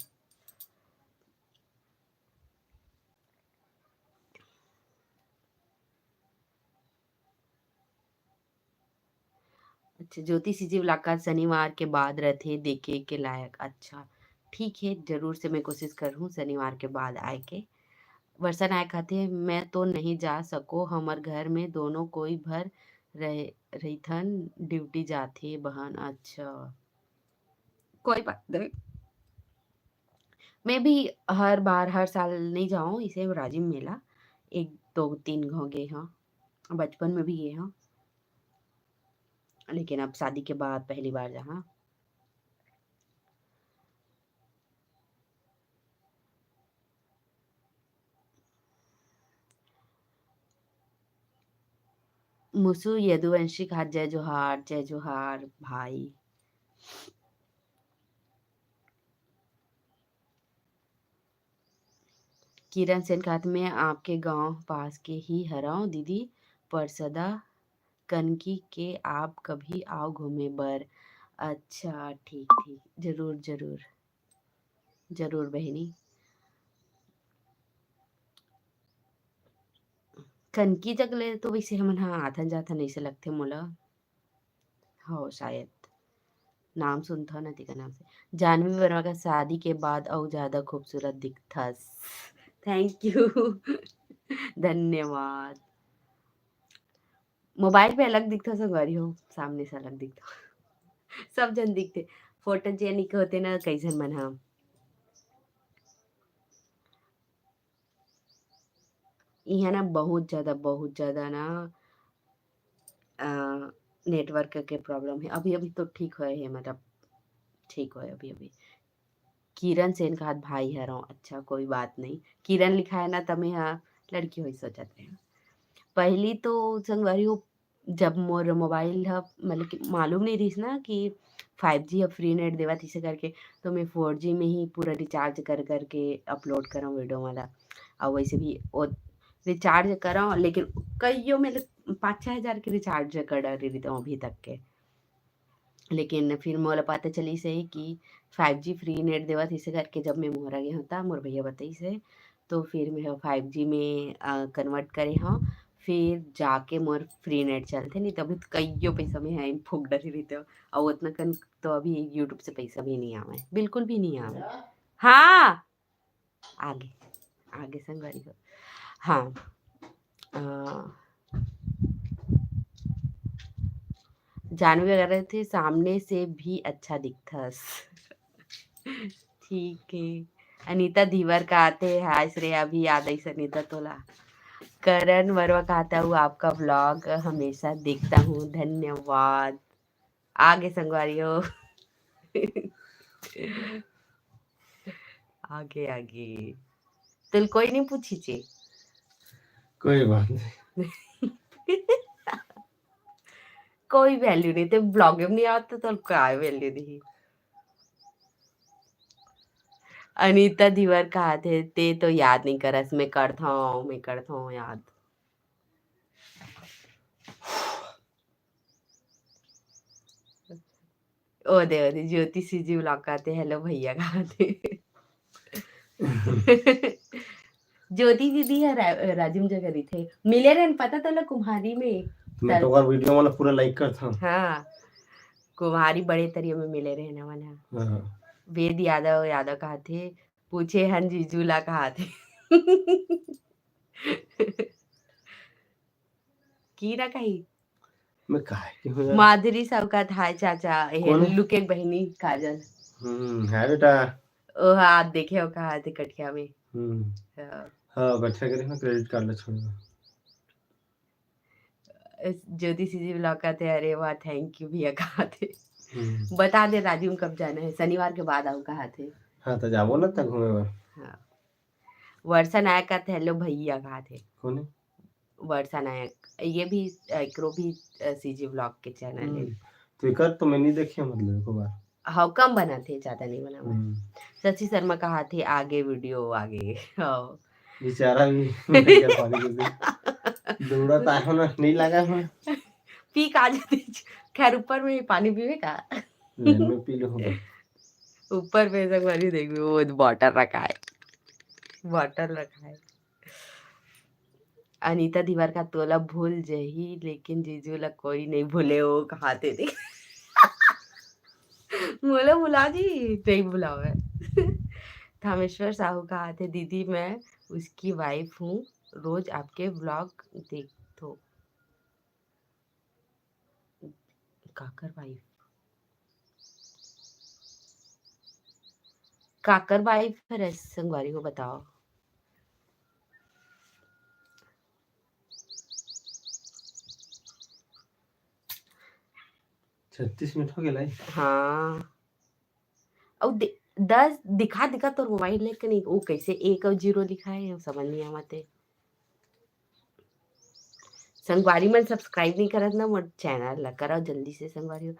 अच्छा, ज्योति सीजी मुलाकात शनिवार के बाद रथे देखे के लायक। अच्छा, ठीक है, जरूर से मैं कोशिश करहूँ शनिवार के बाद आए के। वर्षा नायक कहाथे, "मैं तो नहीं जा सको, हमर घर में दोनों कोई भर रहे, रहिथन, ड्यूटी जाथे बहन।" अच्छा, कोई बात नहीं। मैं भी हर बार, हर साल नहीं जाऊँ, इसे राजिम मेला एक, दो, तीन घाव गे हौं, बचपन में भी गे हौं, लेकिन अब शादी के बाद पहली बार जहाँ। मुसु यदुवंशी कहाथे, "जय जोहार, जय जोहार भाई।" किरण सेन कहाथे, "मैं आपके गांव पास के ही हरौं दीदी, परसदा कनकी के, आप कभी आओ घूमे बर।" अच्छा, ठीक, ठीक, जरूर, जरूर, जरूर बहिनी। कनकी जग ले तो वैसे हमन ह आथन जाथन, ऐसे लगथे मोला। हो, शायद। नाम सुनथव ना, तेकर नाम से। जानवी वर्मा का शादी के बाद अउ ज्यादा खूबसूरत दिखथस। Thank you। धन्यवाद। मोबाइल पे अलग दिखथव संगवारी हो, सामने से अलग दिखथव। सब झन दिखथे। Photogenic होथे ना, कई झन मन ह। इहाँ ना बहुत ज्यादा, बहुत ज्यादा ना, अ, network के problem हे। अभी-अभी तो ठीक होए हे, मतलब ठीक होए अभी-अभी। किरण सेन कहाथे, "भाई हरौं।" अच्छा, कोई बात नहीं। किरण लिखाए ना, त मैं ह लड़की होही सोचत रहेंव। पहली तो संगवारी हो, जब मोर मोबाइल ह, मतलब कि मालूम नहीं रहिस ना कि five G ह free net देवत इसे करके, तो मैं four G में ही पूरा recharge कर करके upload करौं video वाला। अउ वैसे भी वो recharge करौं, लेकिन कइयो में ले पाँच छः हजार के recharge कर डारे रहितेंव अभी तक के। लेकिन फिर मोला पता चलिस हे कि five G free net देवत इसे करके, जब मैं मोहरा गे हौं, त मोर भैया बताइस हे, तो फिर मैं ह five G में, अ, convert करे हौं, फिर जाके मोर free net चलथे, नहीं तो अभी तो कइयो पैसा में ह फूक डरे रहितेंव। अउ उतना कन तो अभी YouTube से पैसा भी नहीं आवे, बिल्कुल भी नहीं आवे। हाँ, आगे, आगे संगवारी हो। हाँ, अ, जानवी वगैरह थे, सामने से भी अच्छा दिखथस। ठीक है। अनीता धीवर कहाथे, "हाय श्रेया, अभी याद आइस अनीता तोला।" करण वर्मा कहाथे, "वो आपका vlog हमेशा देखता हूँ, धन्यवाद।" आगे संगवारी हो। आगे, आगे। तोल कोई नहीं पूछिस हे। कोई बात नहीं। कोई value नहीं, ते vlog में नहीं आवत, तो तोल काय value दिही? अनीता धीवर कहाथे, "ते तो याद नहीं करस, मैं करथौं, मैं करथौं याद।" ओ दे, ओ दे, ज्योति सीजी vlog कहाथे, "Hello भैया" कहाथे। ज्योति दीदी ह रा-, राजिम जगह रहिथे। मिले रहेन, पता तोला, कुम्हारी में। मैं तो ओकर video मन ला पूरा like करथौं। हाँ, कुम्हारी बड़े तरिया में मिले रहेन हमन ह। हाँ। वेद यादव, यादव कहाथे, "पूछे हन जीजू ला" कहाथे। की ना कही? मैं काहे के हो यार? माधुरी साहू कहाथे, "हाय चाचा, ये कौन है? लुके बहिनी काजल।" हम्म, है बेटा। ओ हाँ, देखे हो कहाथे कटिया में। हम्म। हाँ। हाँ, बैठा करे ना credit card ला छोड़ना। ज्योति सीजी vlog कहाथे, "अरे वाह, thank you भैया" कहाथे। हम्म। बता दे राजिम कब जाना है, शनिवार के बाद आऊँ कहाथे। हाँ, तो जाबो ना त घूमे बर। हाँ। वर्षा नायक कहाथे, "Hello भैया" कहाथे। कौन है? वर्षा नायक, ये भी, अ, एकरो भी, अ, सीजी व्लॉग के चैनल है। हम्म, तो एकर तो मैं नहीं देखे, मतलब, एको बार। हाँ, कम बनाथे, ज्यादा नहीं बनावय। हम्म। शशि शर्मा कहाथे, "आगे वीडियो आगे।" हाँ। बेचारा भी नहीं कर पानी के लिए। दौड़ा तो हो ना, नहीं लगा हो। पी का जाते। खैर, ऊपर में ही पानी पीवे का? नहीं, मैं पी लूँ। ऊपर में संगवारी देखबे, वो बॉटल रखा है, बॉटल रखा है। अनीता धीवर कहाथे, "तोला भूल जही, लेकिन जीजू ला कोई नहीं भूले," वो कहाथे दे। मोला भुला जी, नहीं भुलावे। थामेश्वर साहू कहाथे, "दीदी, मैं उसकी वाइफ हूँ, रोज आपके व्लॉग देखथो।" काकर वाइफ? काकर वाइफ हरे संगवारी हो, बताओ। छत्तीस मिनट हो गेला। हाँ। अउ दे-, दस दिखा, दिखा तोर मोबाइल लेके नहीं, वो कैसे एक अउ जीरो लिखा है, समझ नहीं आवत है। संगवारी मन सब्सक्राइब नहीं करत ना मोर चैनल ला, करव जल्दी से संगवारी हो।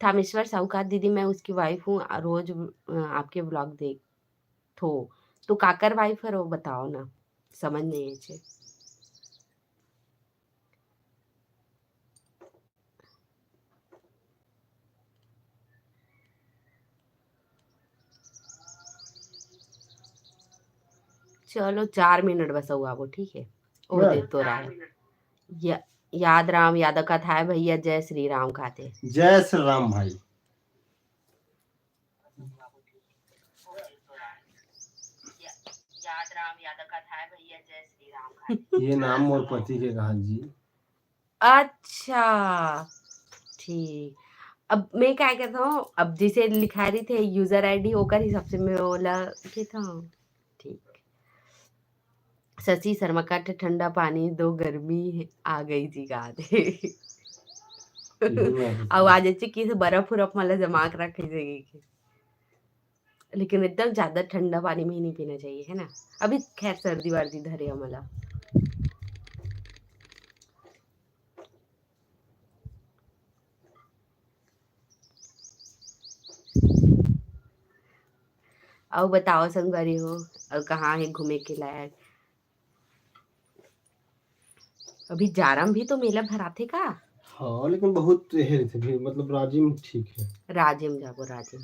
थामेश्वर साहू कहाथे, "दीदी, मैं उसकी वाइफ हूँ, आ, रोज, अ, आपके व्लॉग देखथो।" तो काकर वाइफ हरो, बताओ ना, समझ नहीं है छे। चलो, चार मिनट बस अउ आबो, ठीक है? ओ बस। दे तो राय। या-, याद राम यादव कहाथे भैया, "जय श्री राम" कहाथे। जय श्री राम भाई। याद राम यादव कहाथे भैया, "जय श्री राम" कहाथे। ये नाम मोर पति के कहा जी। अच्छा, ठीक। अब मैं क्या कहता हूँ, अब जैसे लिखा रही थे यूजर आईडी, ओकर हिसाब से मैं ओला कहता हूँ। ठीक। शशि शर्मा कहाथे, "ठंडा पानी दो, गर्मी आ गई जी" कहाथे। अउ आज अच्छे किस बर्फ उरफ मला जमा के रखे जाएगी। लेकिन एकदम ज्यादा ठंडा पानी भी नहीं पीना चाहिए, है ना? अभी खैर सर्दी वर्दी धरे हमला। अउ बताओ संगवारी हो, अउ कहाँ है घूमे के लायक? अभी जारा म भी तो मेला भराथे का? हाँ, लेकिन बहुत हे रहिथे भीड़, मतलब राजिम ठीक है। राजिम जाबो, राजिम।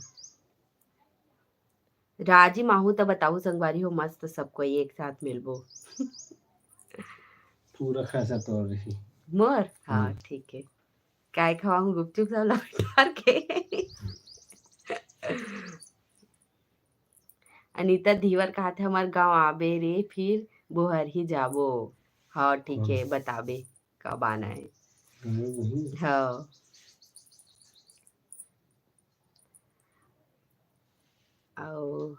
राजिम आहू त बताहू संगवारी हो, मस्त सब कोई एक साथ मिलबो। पूरा खर्चा तोर रही। मोर? हाँ, हम्म। ठीक है। काय खवाहूँ गुपचुप सब ला डार के। अनीता धीवर कहाथे, "हमर गाँव आबे रे, फिर बोहर ही जाबो।" हाँ, ठीक हाँ। है, बताबे कब आना है। हम्म, वही। हाँ। अउ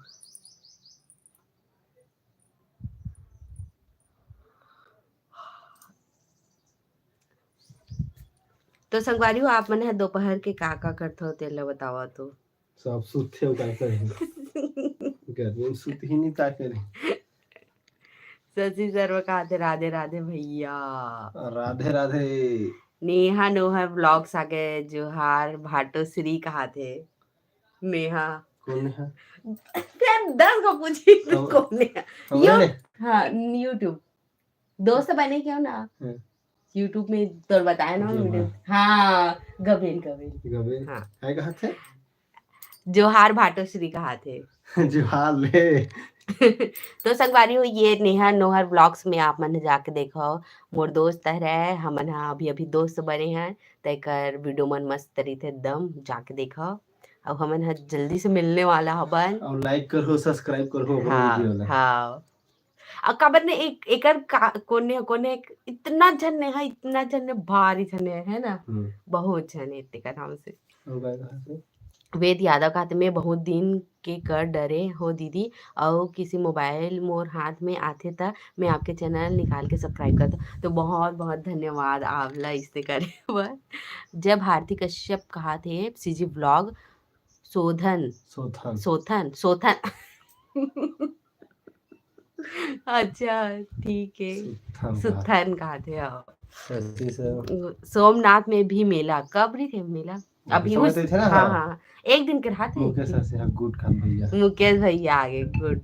तो संगवारी हो, आप मन ह दोपहर के का-का करथव, तेला बतावा तो। सब सुतथे, का करे? गर्मी में सुत ही नहीं, का करे? शशि शर्मा कहाथे, "राधे राधे भैया।" राधे राधे। नेहा नोहर व्लॉग्स आ गए, जोहार भाटो श्री कहाथे। नेहा। कौन नेहा? फिर दस को पूछी, कौन? कौन नेहा? कौन यू-, ने? हाँ, YouTube। दोस्त बने क्यों ना? हाँ। YouTube में तो बताया ना, गबेन। वीडियो। हाँ, गबेन, गबेन। गबेन। हाँ। है कहाथे? जोहार भाटो श्री कहाथे। जोहार ले। तो संगवारी हो, ये नेहा नोहर व्लॉग्स में आप मन जाके देखो, मोर दोस्त हरे, हमन ह अभी-अभी दोस्त बने हैं, तेकर वीडियो मन मस्त रहिथे एकदम, जाके देखो। अब हमन ह जल्दी से मिलने वाला हबन। अउ like करहो, subscribe करहो हमर हाँ, वीडियो ला। हाँ। अउ काबर ने एक, एकर का, कोने, कोने एक, इतना झन ने है, इतना झन ने, भारी झन ने, है ना? हम्म। बहुत झन है तेकर नाम से। अउ काय कहाथे? वेद यादव कहाथे, "मैं बहुत दिन के कर डरे हो दीदी, अउ किसी मोबाइल मोर हाथ में आथे त मैं आपके चैनल निकाल के सब्सक्राइब करता।" तो बहुत, बहुत धन्यवाद आप ला इसने करे बर। जय भारती कश्यप कहाथे, सीजी व्लॉग, सोधन, सोथन। सोथन, सोथन। अच्छा, ठीक है। सुत्थन कहा। सुत्थन कहाथे, हाँ। ऐसे से सोमनाथ में भी मेला, कब रहिथे मेला? अभी समय उस तो थे ना, हाँ हाँ। हाँ, एक दिन के रहिथे। मुकेश से, हाँ, गुड खान भैया। मुकेश भैया आगे, गुड।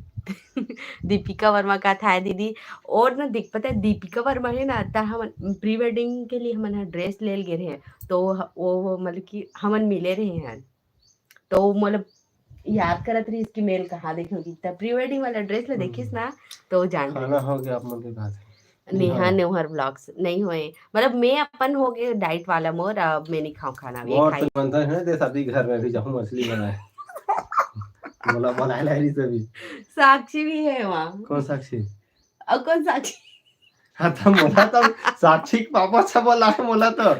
दीपिका वर्मा कहाथे, हाय दीदी। और ना देख, पता है दीपिका वर्मा है ना, त हमन प्री वेडिंग के लिए हमन ह ड्रेस लेल गे रहे, तो ह- वो मतलब कि हमन मिले रहे हैं, तो वो मतलब याद करत रहिस कि मेल कहाँ देखे होगी, त प्री वेडिंग वाला ड्रेस ला देखिस ना, तो वो जान खाना हो गया आप मन के कहा थे? नेहा नेहर ब्लॉग्स नहीं होए, मतलब मैं अपन हो गए डाइट वाला मोर, अब मैं नहीं खाऊं खाना, ये और खाई। तो बनता है ना, दे शादी घर में भी जाऊँ मछली बनाए। बोला, बनाए ला रही सभी। साक्षी भी है वहाँ। कौन साक्षी? और कौन साक्षी? हाँ, तो बोला तो साक्षी के पापा अच्छा बोला है, बोला तो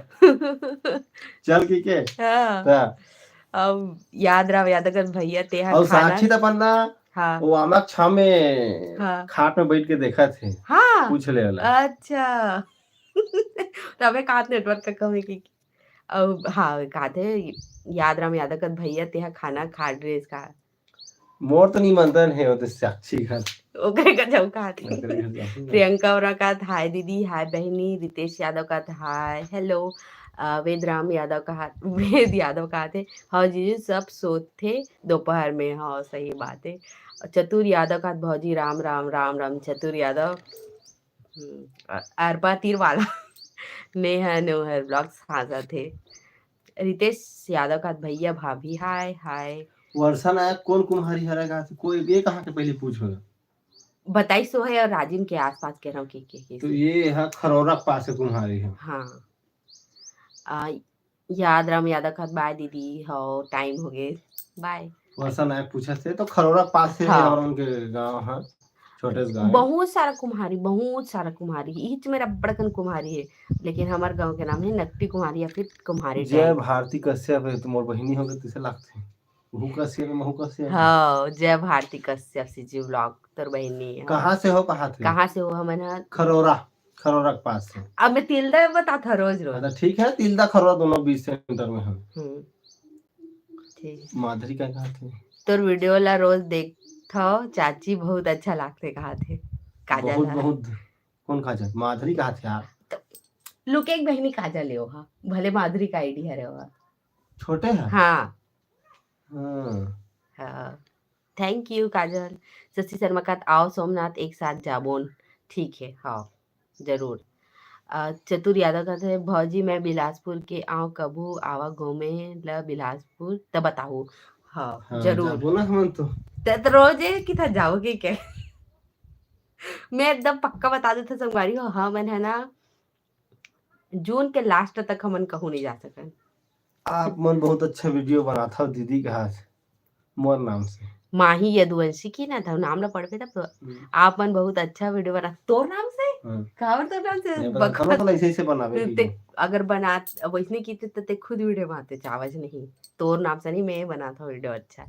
चल की के। हाँ। ता। अब याद राम यादव कर भैया तेहा और खाना। साक्षी तो अपन ना हाँ। वो आमक छा में हाँ। खाट में बैठ के देखा थे, हाँ। पूछ ले वाला। अच्छा। तबे कहात नेटवर्क का कमी की। अब हाँ, कहाथे याद राम यादव कर भैया तेहा खाना खा ड्रेस का। मोर तो निमंत्रण है, वो तो साक्षी घर। ओकरे का जाऊ कहाथे। ओकरे घर जाहूँ। प्रियंका और कहाथे, हाय दीदी, हाय बहनी। रितेश यादव कहाथे, हाय, हेलो। अ, वेदराम यादव कहा, वेद यादव कहाथे, हाँ जीजू, सब सोते दोपहर में। हाँ, सही बात है। चतुर यादव कहाथे, भौजी राम राम, राम राम चतुर यादव। हम्म, अ- अरबा तीर वाला। नेहा नोहर ब्लॉग्स हाँ जाथे। रितेश यादव कहाथे, भैया भाभी हाय हाय। वर्षा नायक कौन कुम्हारी हरा कहा थे? कोई ये कहाँ के पहले पूछ होगा? बताई सो है और राजिम के आसपास के रहो के के के तो ये है खरोरा के पास है कुम्हारी है। हाँ। आ, याद राम यादव कहाथे, बाय दीदी, हो टाइम हो गए, बाय। वर्षा नायक पूछा थे तो खरोरा के पास है हाँ। और उनके गांव है, छोटे से गांव है। बहुत सारा कुम्हारी, बहुत सारा कुम्हारी, इच मेरा बड़कन कुम्हारी है, लेकिन हमारे गांव के नाम है नकटी कुम्हारी या फिर कुम्हारी जय टैंक। भारती कश्यप है, तो मोर बहिनी हो गए, तिसे लागथे। वहू कश्यप है, महू कश्यप है। हाँ, जय भारती कश्यप सी जी ब्लॉग तोर बहिनी है। कहाँ से हो, कहाँ थे? कहाँ से हो? हमन हा खरोरा, खरोरा के पास से। अब मैं तिल्दा बता था रोज रोज। अच्छा, ठीक है, तिल्दा खरोरा दोनों बीच सेंटर में है। हम्म, ठीक। माधुरी का कहा थे? तोर वीडियो ला रोज देखथव चाची, बहुत अच्छा लागथे कहाथे। काजल बहुत हा। बहुत। कौन काजल? माधुरी कहा थे यार। लुक एक बहिनी काजल है ओहा, भले माधुरी का आईडी हरे ओहा। छोटे है। हाँ। हाँ। हाँ। थैंक यू काजल। शशि शर्मा कहाथे, आओ सोमनाथ एक साथ जाबोन। ठीक है, हाँ, जरूर। अ, चतुर यादव कहाथे, भौजी मैं बिलासपुर के आव, कभू आवा घूमे ल बिलासपुर त बताहू। हाँ, हाँ, जरूर। जाबो ना हमन तो। त, त रोज ये कि था जाओगे क्या? मैं एकदम पक्का बता देता संगवारी हो, हमन है ना जून के लास्ट तक हमन कहूँ नहीं जा सकन। आप मन बहुत अच्छा वीडियो बनाथव दीदी कहा थे, मोर नाम से। माही यदुवंशी की ना था, नाम ला पढ़बे तब तो। हम्म। आप मन बहुत अच्छा वीडियो बना, तोर नाम से? हाँ। काबर तोर नाम से? नहीं, बकवास। बता, मतलब ऐसे ऐसे बनावे ते वीडियो। अगर बना, वैसने की ते, ते खुद वीडियो बनाते, चावज नहीं। तोर नाम से नहीं, मैं बनाता हूँ वीडियो अच्छा।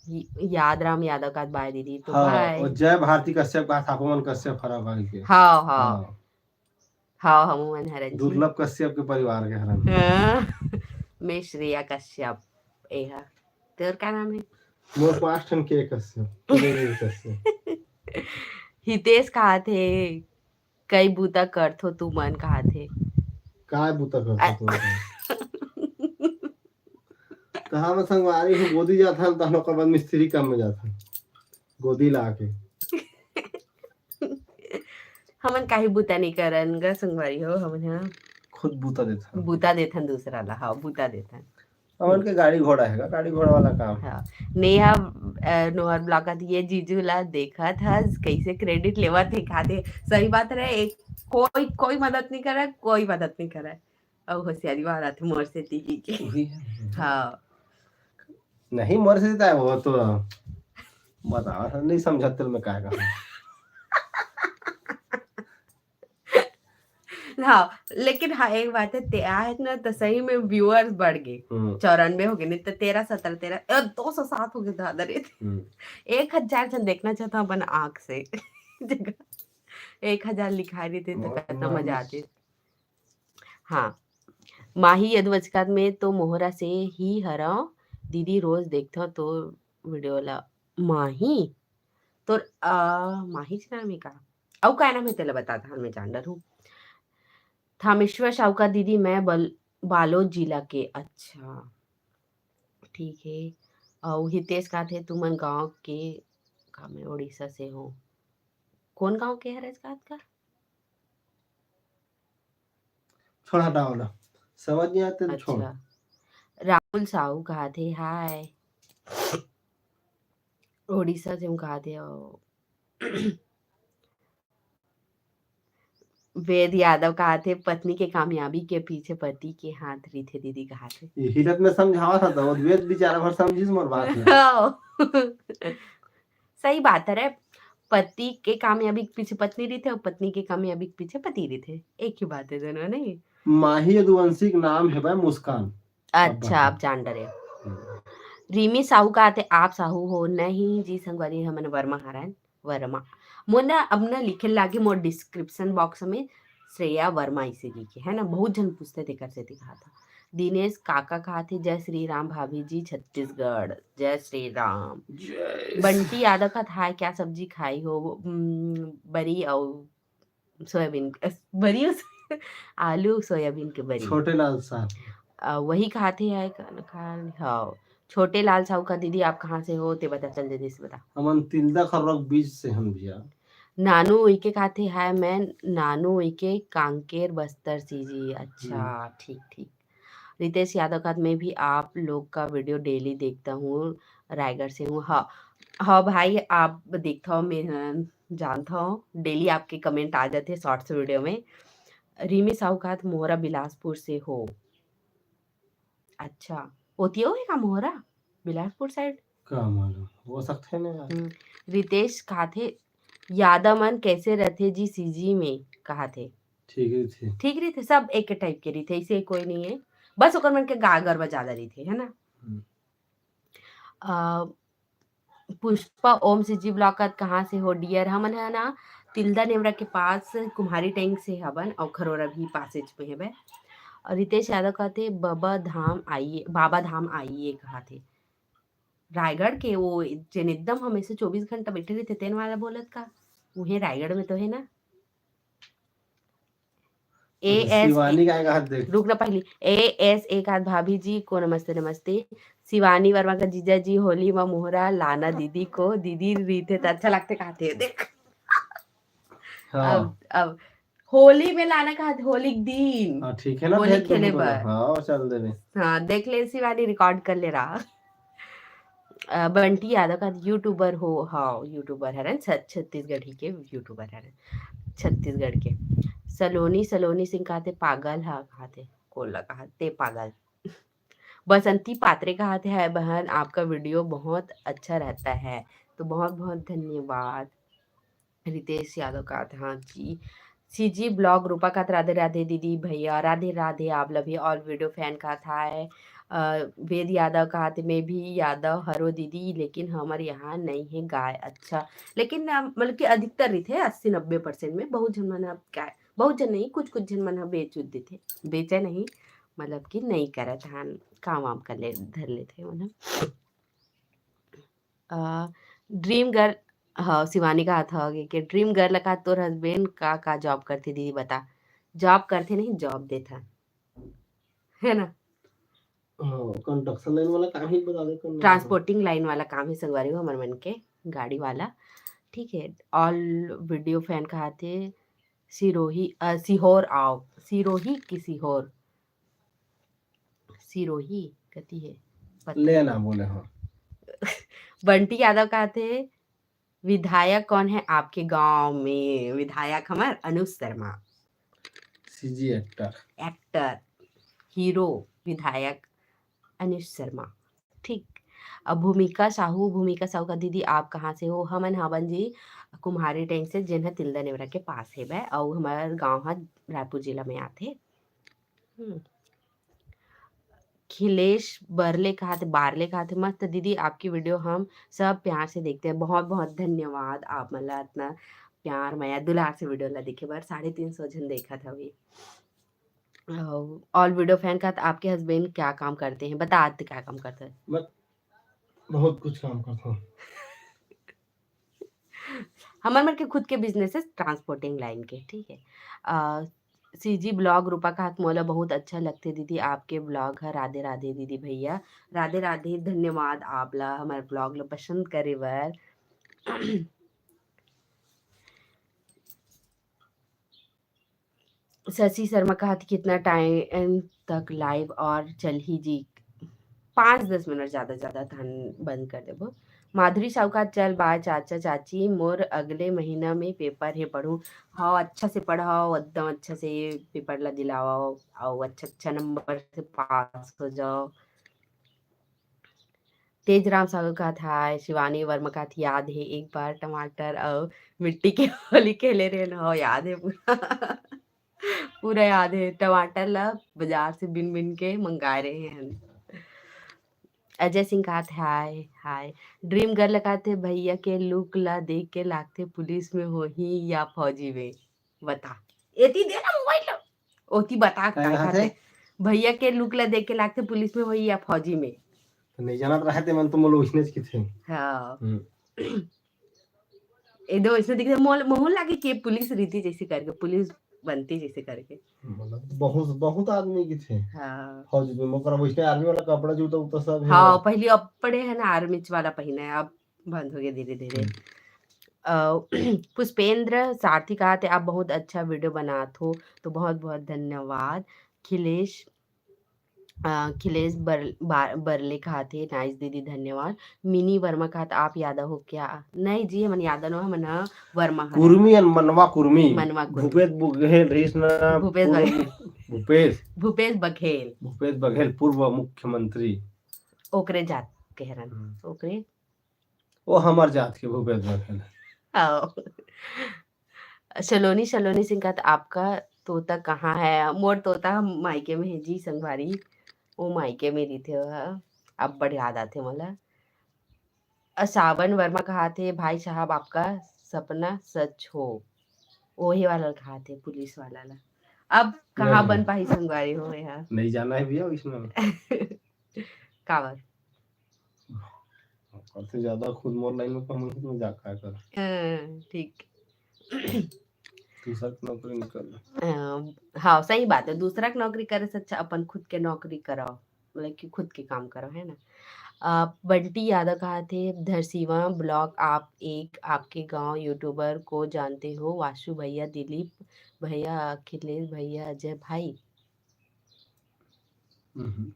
ये याद राम यादव कहाथे, बाय दीदी, तो हाँ, बाय। और जय भारती कश्यप कहा था, अपन कश्यप हरा भाई के। हाँ, हाँ। हाँ। हाँ, हम मन हरन जी। दुर्लभ कश्यप के परिवार के हरन। हाँ। मैं श्रेया कश्यप। ए हा। तोर का नाम है? मोर पाँच ठन के कश्यप, के कश्यप। हितेश कहाथे, कई बूता करथो तुमन कहाथे। काय बूता करथो तुमन? कहाँ में संगवारी हो, गोदी जाथन, तहन ओकर बाद मिस्त्री काम में जाथन। गोदी ला के। हमन काही बूता नहीं करन ग संगवारी हो, हमन ह खुद बूता देथन। बूता देथन दूसरा ला, हाँ, बूता देथन। हमन के गाड़ी घोड़ा है, गाड़ी घोड़ा वाला काम। हाँ, नेहा, अ, नोहर ब्लॉग का ये जीजू ला देखत हस, कैसे क्रेडिट लेवत है, खाते। सही बात रहे, एक कोई, कोई मदद नहीं करे, कोई मदद नहीं करे। अब होशियारी वाला थे मोर से टीकी के। वही है। हाँ। नहीं, मोर से तो वो तो बता, नहीं समझा तेरे में काय कहा। हाँ, लेकिन हाँ, एक बात है, ते आए ना तो सही में व्यूअर्स बढ़ गए। हम्म। चौरानबे हो गए, नहीं तो तेरह, सत्रह, तेरह, अ, दो सौ सात हो गए दादा रे। हम्म। एक हजार जन देखना चाहता अपन आँख से। एक हजार लिखा रही थी तो बहुत कितना मजा आती। हाँ, माही यदवचकात में तो मोहरा से ही हरव दीदी, रोज देखथव तो वीडियो ला। माही? तोर, अ, माही जी नाम हे का? अउ का नाम हे तेला बता, धान में जान डरहूँ। थामेश्वर साहू का दीदी, मैं बल-, बालोद जिला के। अच्छा, ठीक हे। अउ हितेश काथे, तुमन गाँव के का मैं उड़ीसा से हूँ। कौन गाँव के हरस काथ का? छोड़, हटाओ ना, समझ नहीं आते तो छोड़। अच्छा। राहुल साहू काथे, हाय। उड़ीसा से हूँ काथे, अउ वेद यादव काथे, पत्नी के कामयाबी के पीछे पति के हाथ रहिथे दीदी काथे। यही रत में समझावा था तो, वो वेद बेचारा भर समझिस मोर बात में। हाँ। सही बात हे रे, पति के कामयाबी के पीछे पत्नी रहिथे अउ पत्नी के कामयाबी के पीछे पति रहिथे, एक ही बात हे दोनों, नहीं? माही यदुवंशी के नाम हे भाई मुस्कान। अच्छा, अब जान डरे। हम्म। रिमी साहू काथे, आप साहू हो? नहीं जी संगवारी, हमन वर्मा हरन, वर्मा। मोर ना अब ना लिखे लागे मोर description box में श्रेया वर्मा इसे लिखे, है ना, बहुत झन पूछथे तेकर सेती कहा था। दिनेश काका काथे, जय श्री राम भाभी जी छत्तीसगढ़, जय श्री राम। जय बंटी यादव काथे, हाय, क्या सब्जी खाई हो? उम, बरी अउ सोयाबीन, अ, बरी अउ आलू सोयाबीन के बरी। छोटे लाल साहू। अ, वही काथे हे का, का, हाँ। छोटे लाल साहू का दीदी, आप कहाँ से हो? ते बता, चल जल्दी से बता। हमन तिल्दा खर्रा के बीच से हन भैया। नानू उइके काथे, हाय, मैं नानू उइके कांकेर बस्तर से जी। अच्छा, हम्म। ठीक, ठीक। रितेश यादव काथे, मैं भी आप लोग का video daily देखता हूँ, रायगढ़ से हूँ। हाँ, हाँ भाई, आप देखता हो, मैं, हाँ, जानता हूँ, daily आपके comment आ जाते हैं shorts video में। रिमी साहू काथे, मोहरा बिलासपुर से हो। अच्छा, ओतियो हे का मोहरा? बिलासपुर side? का मालूम, हो सकथे ना यार। हम्म, रितेश काथे, यादव मन कैसे रथे जी CG में, काथे। ठीक रथे। ठीक रथे, सब एक type के रथे, ऐसे कोई नहीं है, बस ओकर मन के गा गरबा ज्यादा रथे, है ना? हम्म। अ, पुष्पा ओम CG vlog काथे, कहाँ से हो dear? हमन है ना तिल्दा नेवरा के पास कुम्हारी टैंक से हवन अउ खरोरा भी पासेज में हेबे। अउ रितेश यादव काथे, बाबा धाम आइए, बाबा धाम आइए काथे। रायगढ़ के वो जेन एकदम हमेशा चौबीस घंटा बैठे रहिथे, तेन वाला बोलत का? उहे रायगढ़ में तो है ना। ए अरे एस ए, शिवानी काय काथे देख। रुक ना पहली। ए एस ए काथे, भाभी जी को नमस्ते, नमस्ते। शिवानी वर्मा का जीजा जी होली मा मोहरा लाना दीदी को, दीदी रहिथे त अच्छा लगथे काथे। देख। हाँ। अब, अब होली में लाना काथे, होली के दिन। हाँ, ठीक है ना, होली भेज देबो खेले तो। बर। हाँ, चल देबे। हाँ, देख ले शिवानी, record कर ले रहा। अ, बंटी यादव काथे YouTuber हो? हाँ, YouTuber हरन, छ-, छत्तीसगढ़ी के YouTuber हरन, छत्तीसगढ़ के। सलोनी, सलोनी सिंह काथे, पागल हा काथे, कोला काथे, पागल। बसंती पात्रे काथे, हाय बहन, आपका video बहुत अच्छा रहता है, तो बहुत बहुत धन्यवाद। रितेश यादव काथे, हाँ जी। CG vlog, रूपा काथे, राधे राधे दीदी भैया, राधे राधे आप ला भी। All video fan काथे, अ, वेद यादव काथे, मैं भी यादव हरो दीदी, लेकिन हमर यहाँ नहीं है गाय। अच्छा, लेकिन, अ, मतलब कि अधिकतर रहिथे अस्सी नब्बे percent में, बहुत झन मन ह गाय, बहुत झन नहीं, कुछ कुछ झन मन ह बेच उच देथे, बेचे नहीं, मतलब कि नहीं करत हन, काम वाम कर ले, धर लेथे मन ह। अ, dream girl, हाँ, शिवानी काथे के, के dream girl का तोर husband का, का job करथे दीदी बता? Job करथे नहीं, job देथे, है ना? हाँ, construction line वाला काम ही बता दे, कौन वाला? Transporting line वाला काम ही संगवारी हो, हमर मन के गाड़ी वाला, ठीक है। All video fan काथे, सिरोही, अ, सीहोर आओ, सिरोही की सीहोर? सिरोही कति हे? पता ले नहीं। ना बोले हो। बंटी यादव काथे, विधायक कौन है आपके गांव में? विधायक हमर Anuj Sharma. CG actor। Actor, hero, विधायक अनुज शर्मा। ठीक। अब भूमिका साहू, भूमिका साहू काथे, दीदी आप कहाँ से हो? हमन हवन जी कुम्हारी टैंक से, जेन ह तिल्दा नेवरा के पास हेबे, अउ हमर गांव ह रायपुर जिला में आथे। हम्म। खिलेश बरले काथे, बारले काथे, मस्त दीदी, आपकी video हम सब प्यार से देखते हैं। बहुत बहुत धन्यवाद आप मन ला इतना प्यार, मया, दुलार से video ला देखे बर। साढ़े तीन सौ झन देखत हवे। अउ all video fan काथे, आपके husband क्या काम करते हैं? बता, आते क्या काम करते हैं? मैं बहुत कुछ काम करता हूँ। हमर मन के खुद के business हे transporting line के, ठीक है। अ, CG vlog रूपा कहात मोला बहुत अच्छा लगथे दीदी आपके vlog ह। राधे राधे दीदी भैया, राधे राधे, धन्यवाद आप ला हमर vlog ला पसंद करे बर। शशि शर्मा कहात कितना time तक live और चलही जी? पाँच दस मिनट, ज्यादा ज्यादा तहन बंद कर देबो। माधुरी साहू कहात चल bye चाचा चाची, मोर अगले महीना में paper हे, पढ़ू। हाँ, अच्छा से पढ़ाओ, एकदम अच्छा से paper ला दिलाओ, अउ अच्छा अच्छा number से pass हो जाओ। तेज राम साहू कहात हाय, शिवानी वर्मा कहात याद हे एक बार टमाटर अउ मिट्टी के होली खेले रहे न, हो याद हे पूरा। पूरा याद हे, टमाटर ला बाजार से बिन बिन के मंगाए रहे हन। अजय सिंह कहात हाय, हाय। Dream girl कहात हे भैया के look ला देख के लागथे पुलिस में होही या फौजी में, बता। एती दे ना mobile ला, ओती बता का का कहात कहात हे? हे? भैया के look ला देख के लागथे पुलिस में होही या फौजी में। तो नहीं जानत रहे ते मन तो मोला उसने किथे। हाँ। हम्म। ए दो इसने दिखते मोल, मोहन लागे के पुलिस रीति जैसे करके, पुलिस बनती जैसे करके। मतलब बहुत, बहुत आदमी किथे। हाँ। फौज में ओकरा वैसे army वाला कपड़ा जूता उता सब हे। हाँ, पहले अब पड़े है ना army वाला पहना है, अब बंद हो गया धीरे धीरे। हम्म। अ, पुष्पेंद्र सारथी कहात हे आप बहुत अच्छा video बनात हो, तो बहुत बहुत धन्यवाद। खिलेश, अ, खिलेश बर-, बा-, बरले कहात हे, nice दीदी धन्यवाद। मिनी वर्मा कहात आप यादव हो क्या? नहीं जी, हमन यादव नो, हमन ह वर्मा हरन। कुर्मी अन मनवा कुर्मी। मनवा कुर्मी। भूपेश बघेल रहिस ना, भूपेश कुर-, बघेल। भूपेश। भूपेश बघेल। भूपेश बघेल, पूर्व मुख्यमंत्री। ओकरे जात के हरन। हम्म। ओकरे ओ हमर जात के भूपेश बघेल। हाँ। सलोनी, सलोनी सिंह कहात आपका तोता कहाँ है? मोर तोता मायके में है जी संगवारी, वो मायके में रहिथे, ओह अब्बड़ याद आथे मोला। अ, सावन वर्मा कहात हे भाई साहब आपका सपना सच हो, ओही वाला कहात हे पुलिस वाला ला। अब कहाँ नहीं। बन पाही संगवारी हो यहाँ? नहीं जाना है भैया इसमें। काबर? सबसे ज्यादा खुद मोर line में पहुंच में जा का कर। हाँ, ठीक। दूसरा के नौकरी निकल। अ, हाँ, सही बात है। दूसरा के नौकरी करे से अच्छा अपन खुद के नौकरी करो, मतलब कि खुद के काम करो, है ना? अ, बंटी यादव कहात हे, धरसीवा block आप एक, आपके गांव YouTuber को जानते हो? वासु भैया, दिलीप भैया, अखिलेश भैया, अजय भाई। हम्म।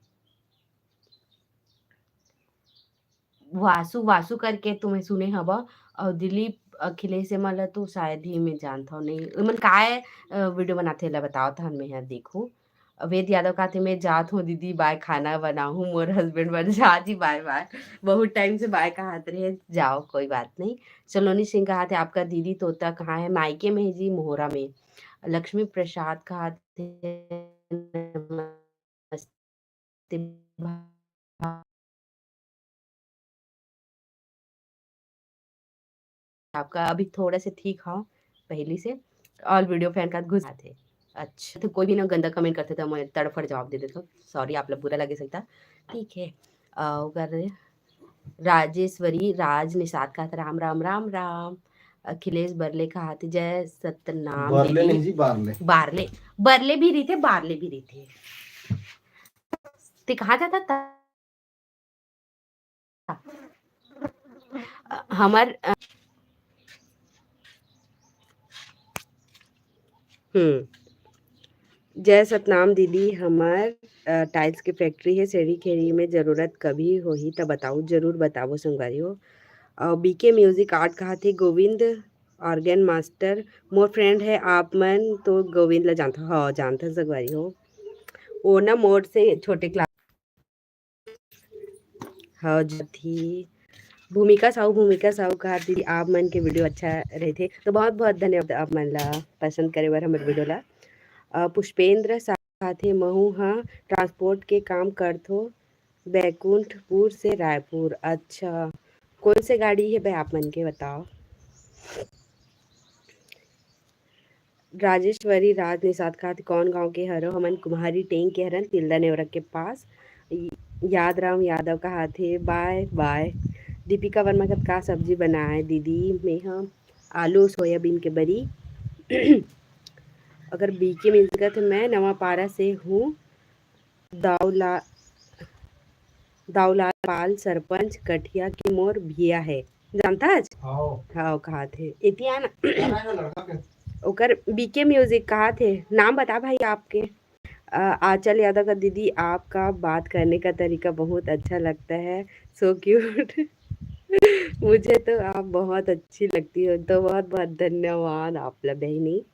वासु, वासु करके तुम्हें सुने हव, अउ दिलीप, अखिलेश, एमन ला तो शायद ही मैं जानत हव नहीं। एमन काय, अ, video बनाथे, एला बताओ तहन मैं ह देखहूँ। वेद यादव कहाथे, "मैं जात हूँ दीदी, bye, खाना बनाहूँ मोर husband बर।" जा जी, bye bye। बहुत time से bye कहात रहे, जाओ, कोई बात नहीं। सलोनी सिंह कहाथे, "आपका दीदी तोता कहाँ है?" मायके में है जी, मोहरा में। लक्ष्मी प्रसाद कहाथे, नमस्ते भा-, आपका अभी थोड़ा से ठीक हव पहली से। All video fan का घुस आथे। अच्छा, तो कोई भी ना गंदा comment करथे त मैं तड़फड़ जवाब दे देथव। Sorry, आप ला बुरा लगे सकता। ठीक है। अ, ओकर राजेश्वरी राज निषाद कहाथे, "राम, राम, राम, राम।" अखिलेश बरले कहाथे, "जय सतनाम बरले दीदी।" नहीं जी, बारले। बारले। बरले भी रहिथे, बारले भी रहिथे। ते कहाँ जाता था? अ, हमर, अ, हम्म। जय सतनाम दीदी, हमर, अ, tiles के factory हे, सेड़ी खेड़ी में जरूरत कभी होही त बताओ, जरूर बताबो संगवारी हो। अउ B K Music Art कहाथे, Govind organ master मोर friend है, आप मन तो गोविंद ला जानथव? हाँ, जानथव संगवारी हो। वो ना मोर से छोटे class हाँ, जात ही। भूमिका साहू, भूमिका साहू कहाथे, "आप मन के video अच्छा रहिथे।" तो बहुत-बहुत धन्यवाद आप मन ला पसंद करे बर हमर video ला। अ, पुष्पेंद्र साहू कहाथे, "महू ह transport के काम करथो, बैकुंठपुर से रायपुर।" अच्छा, कौन से गाड़ी हे बे आप मन के बताओ? राजेश्वरी राज निषाद कहाथे, "कौन गांव के हरो?" हमन कुम्हारी टेंग के हरन, तिल्दा नेवरा के पास। य-, याद राम यादव कहाथे, "Bye bye।" दीपिका वर्मा कहाथे, "का सब्जी बनाए दीदी?" मैं ह आलू सोयाबीन के बरी। अगर बीके मिल सकत हे, मैं नवापारा से हूँ, दावला दाऊलाल पाल सरपंच कठिया के मोर भिया हे, जानता हच? हाँ। हाँ, कहा थे एतिया ना। ओकर बीके म्यूजिक कहा थे, नाम बता भाई आपके। आंचल यादव का, दीदी आपका बात करने का तरीका बहुत अच्छा लगता है, so cute। मुझे तो आप बहुत अच्छी लगती हो, तो बहुत बहुत धन्यवाद आप ला बहनी।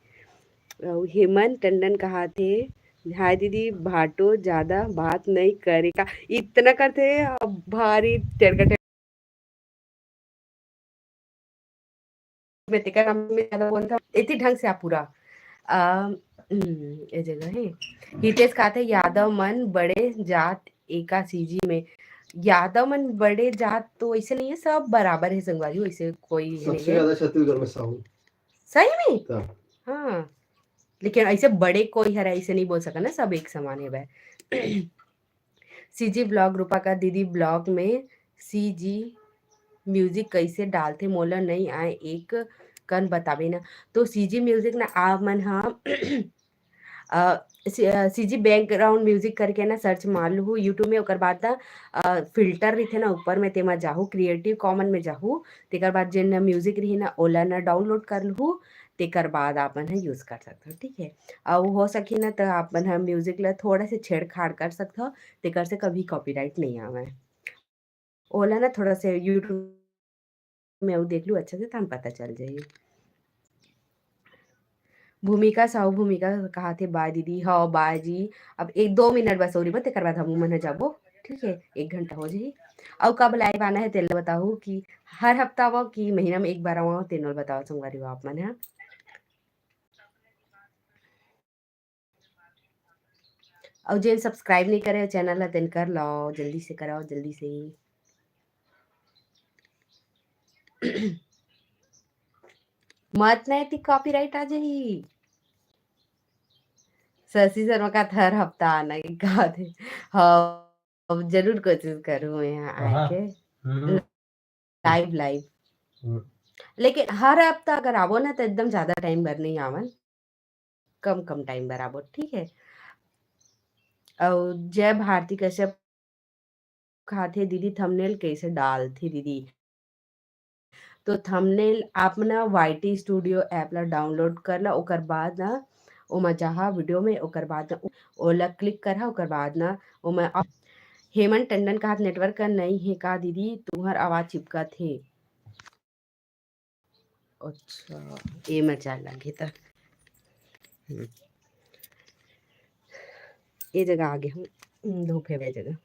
हेमंत टंडन कहा थे, हाय दीदी, भाटो ज्यादा बात नहीं करेगा। इतना करते अब भारी टेड़का टेड़ में तेकर नाम में ज्यादा बोलता। एती ढंग से आप पूरा, आ, हम्म, ये जगह है। हितेश कहा थे, यादव मन बड़े जात एका सीजी में। यादव मन बड़े जात तो ऐसे नहीं है, सब बराबर है संगवारी, वैसे कोई नहीं है। ज्यादा छत्तीसगढ़ में साहू। सही में? हाँ। लेकिन ऐसे बड़े कोई हर ऐसे नहीं बोल सका ना, सब एक समान है भाई। सीजी ब्लॉग रूपा का, दीदी ब्लॉग में सीजी म्यूजिक कैसे डालथे, मोला नहीं आए, एक कन बताबे ना। तो सीजी म्यूजिक ना आप मन हा सीजी बैकग्राउंड म्यूजिक करके ना सर्च मार लूहू यूट्यूब में। ओकर बाद ना फिल्टर रहिथे ना ऊपर में, तेमा जाहू, क्रिएटिव कॉमन में जाहू, तेकर बाद जेन म्यूजिक रही ना ओला ना डाउनलोड कर लूहू, तेकर बाद आप मन ह यूज कर सकथो, ठीक है। अउ हो सके ना तो आप मन ह म्यूजिक ला थोड़ा से छेड़छाड़ कर सकथो, तेकर से कभी कॉपीराइट नहीं आवे। ओला ना थोड़ा से यूट्यूब में अउ देख लू अच्छा से, तहन पता चल जाही। भूमिका साहू, भूमिका कहा थे, बाय दीदी। हाँ, बाय जी। अब एक दो मिनट बस और बा, तेकर बाद हम मन ह जाबो, ठीक है, एक घंटा हो जाही। अउ कब लाइव आना है, तेला बताहू कि हर हफ्ता आवो कि महीना में एक बार आवो, तेनो बताओ संगवारी हो आप मन ह। अउ जेन सब्सक्राइब नहीं करे चैनल ला, तेन कर लो, जल्दी से कराओ, जल्दी से। मत नहीं ती कॉपीराइट आ जाही। शशि शर्मा का हर हफ्ता आना के कहा थे। हाँ, अब जरूर कोशिश करूँ मैं यहाँ आए के। Live, live. लेकिन हर हफ्ता अगर आवो ना, तो एकदम ज्यादा टाइम बर नहीं आवन, कम कम टाइम बर आबो, ठीक है। अउ जय भारती कश्यप कहा थे, दीदी थंबनेल कैसे डालथे दीदी? तो थंबनेल आप ना वाईटी स्टूडियो ऐप ला डाउनलोड कर ला, ओकर बाद ना ओमा जाहा वीडियो में, ओकर बाद ना ओला क्लिक करहा, ओकर बाद ना ओमा हेमंत टंडन कहा थे, नेटवर्क का नहीं है का दीदी, तुम्हार आवाज चिपका थे। अच्छा, ये मैं चाल लगे था। हम्म। ये जगह आगे हूँ, धूप है वह जगह।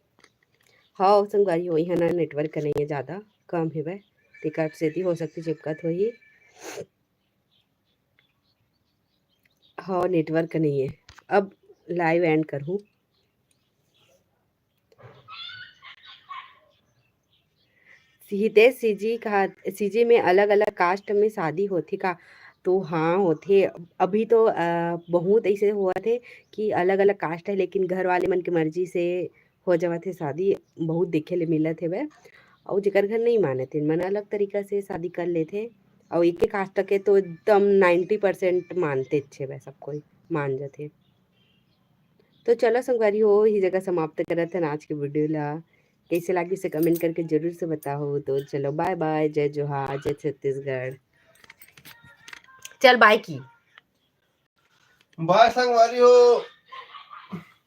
हाँ संगवारी हो, यहाँ ना नेटवर्क नहीं है ज्यादा, कम है वह, तेकर सेती हो सकती चिपकत होही। हाँ, नेटवर्क नहीं है। अब लाइव एंड करूँ। हितेश सीजी कहा, सीजी में अलग-अलग कास्ट में शादी होथे का? तो हाँ, होथे। अभी तो, अ, बहुत ऐसे होवत हे कि अलग-अलग कास्ट है, लेकिन घर वाले मन के मर्जी से हो जावत हे शादी। बहुत देखे ले मिलत हेवय। अउ जेकर घर नहीं मानत हे, मन अलग तरीका से शादी कर लेथे। अउ एक एक कास्ट के तो एकदम नाइंटी परसेंट मानतेच हेवय, सब कोई मान जाथे। तो चलो संगवारी हो, इही जगह समाप्त करत हन आज के वीडियो ला। कैसे लागिस से कमेंट करके जरूर से बताओ। तो चलो बाय बाय, जय जोहार, जय छत्तीसगढ़। चल बाय की। बाय संगवारी हो।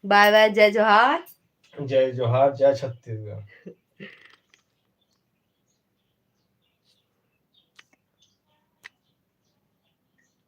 बाय बाय, जय जोहार। जय जोहार, जय छत्तीसगढ़।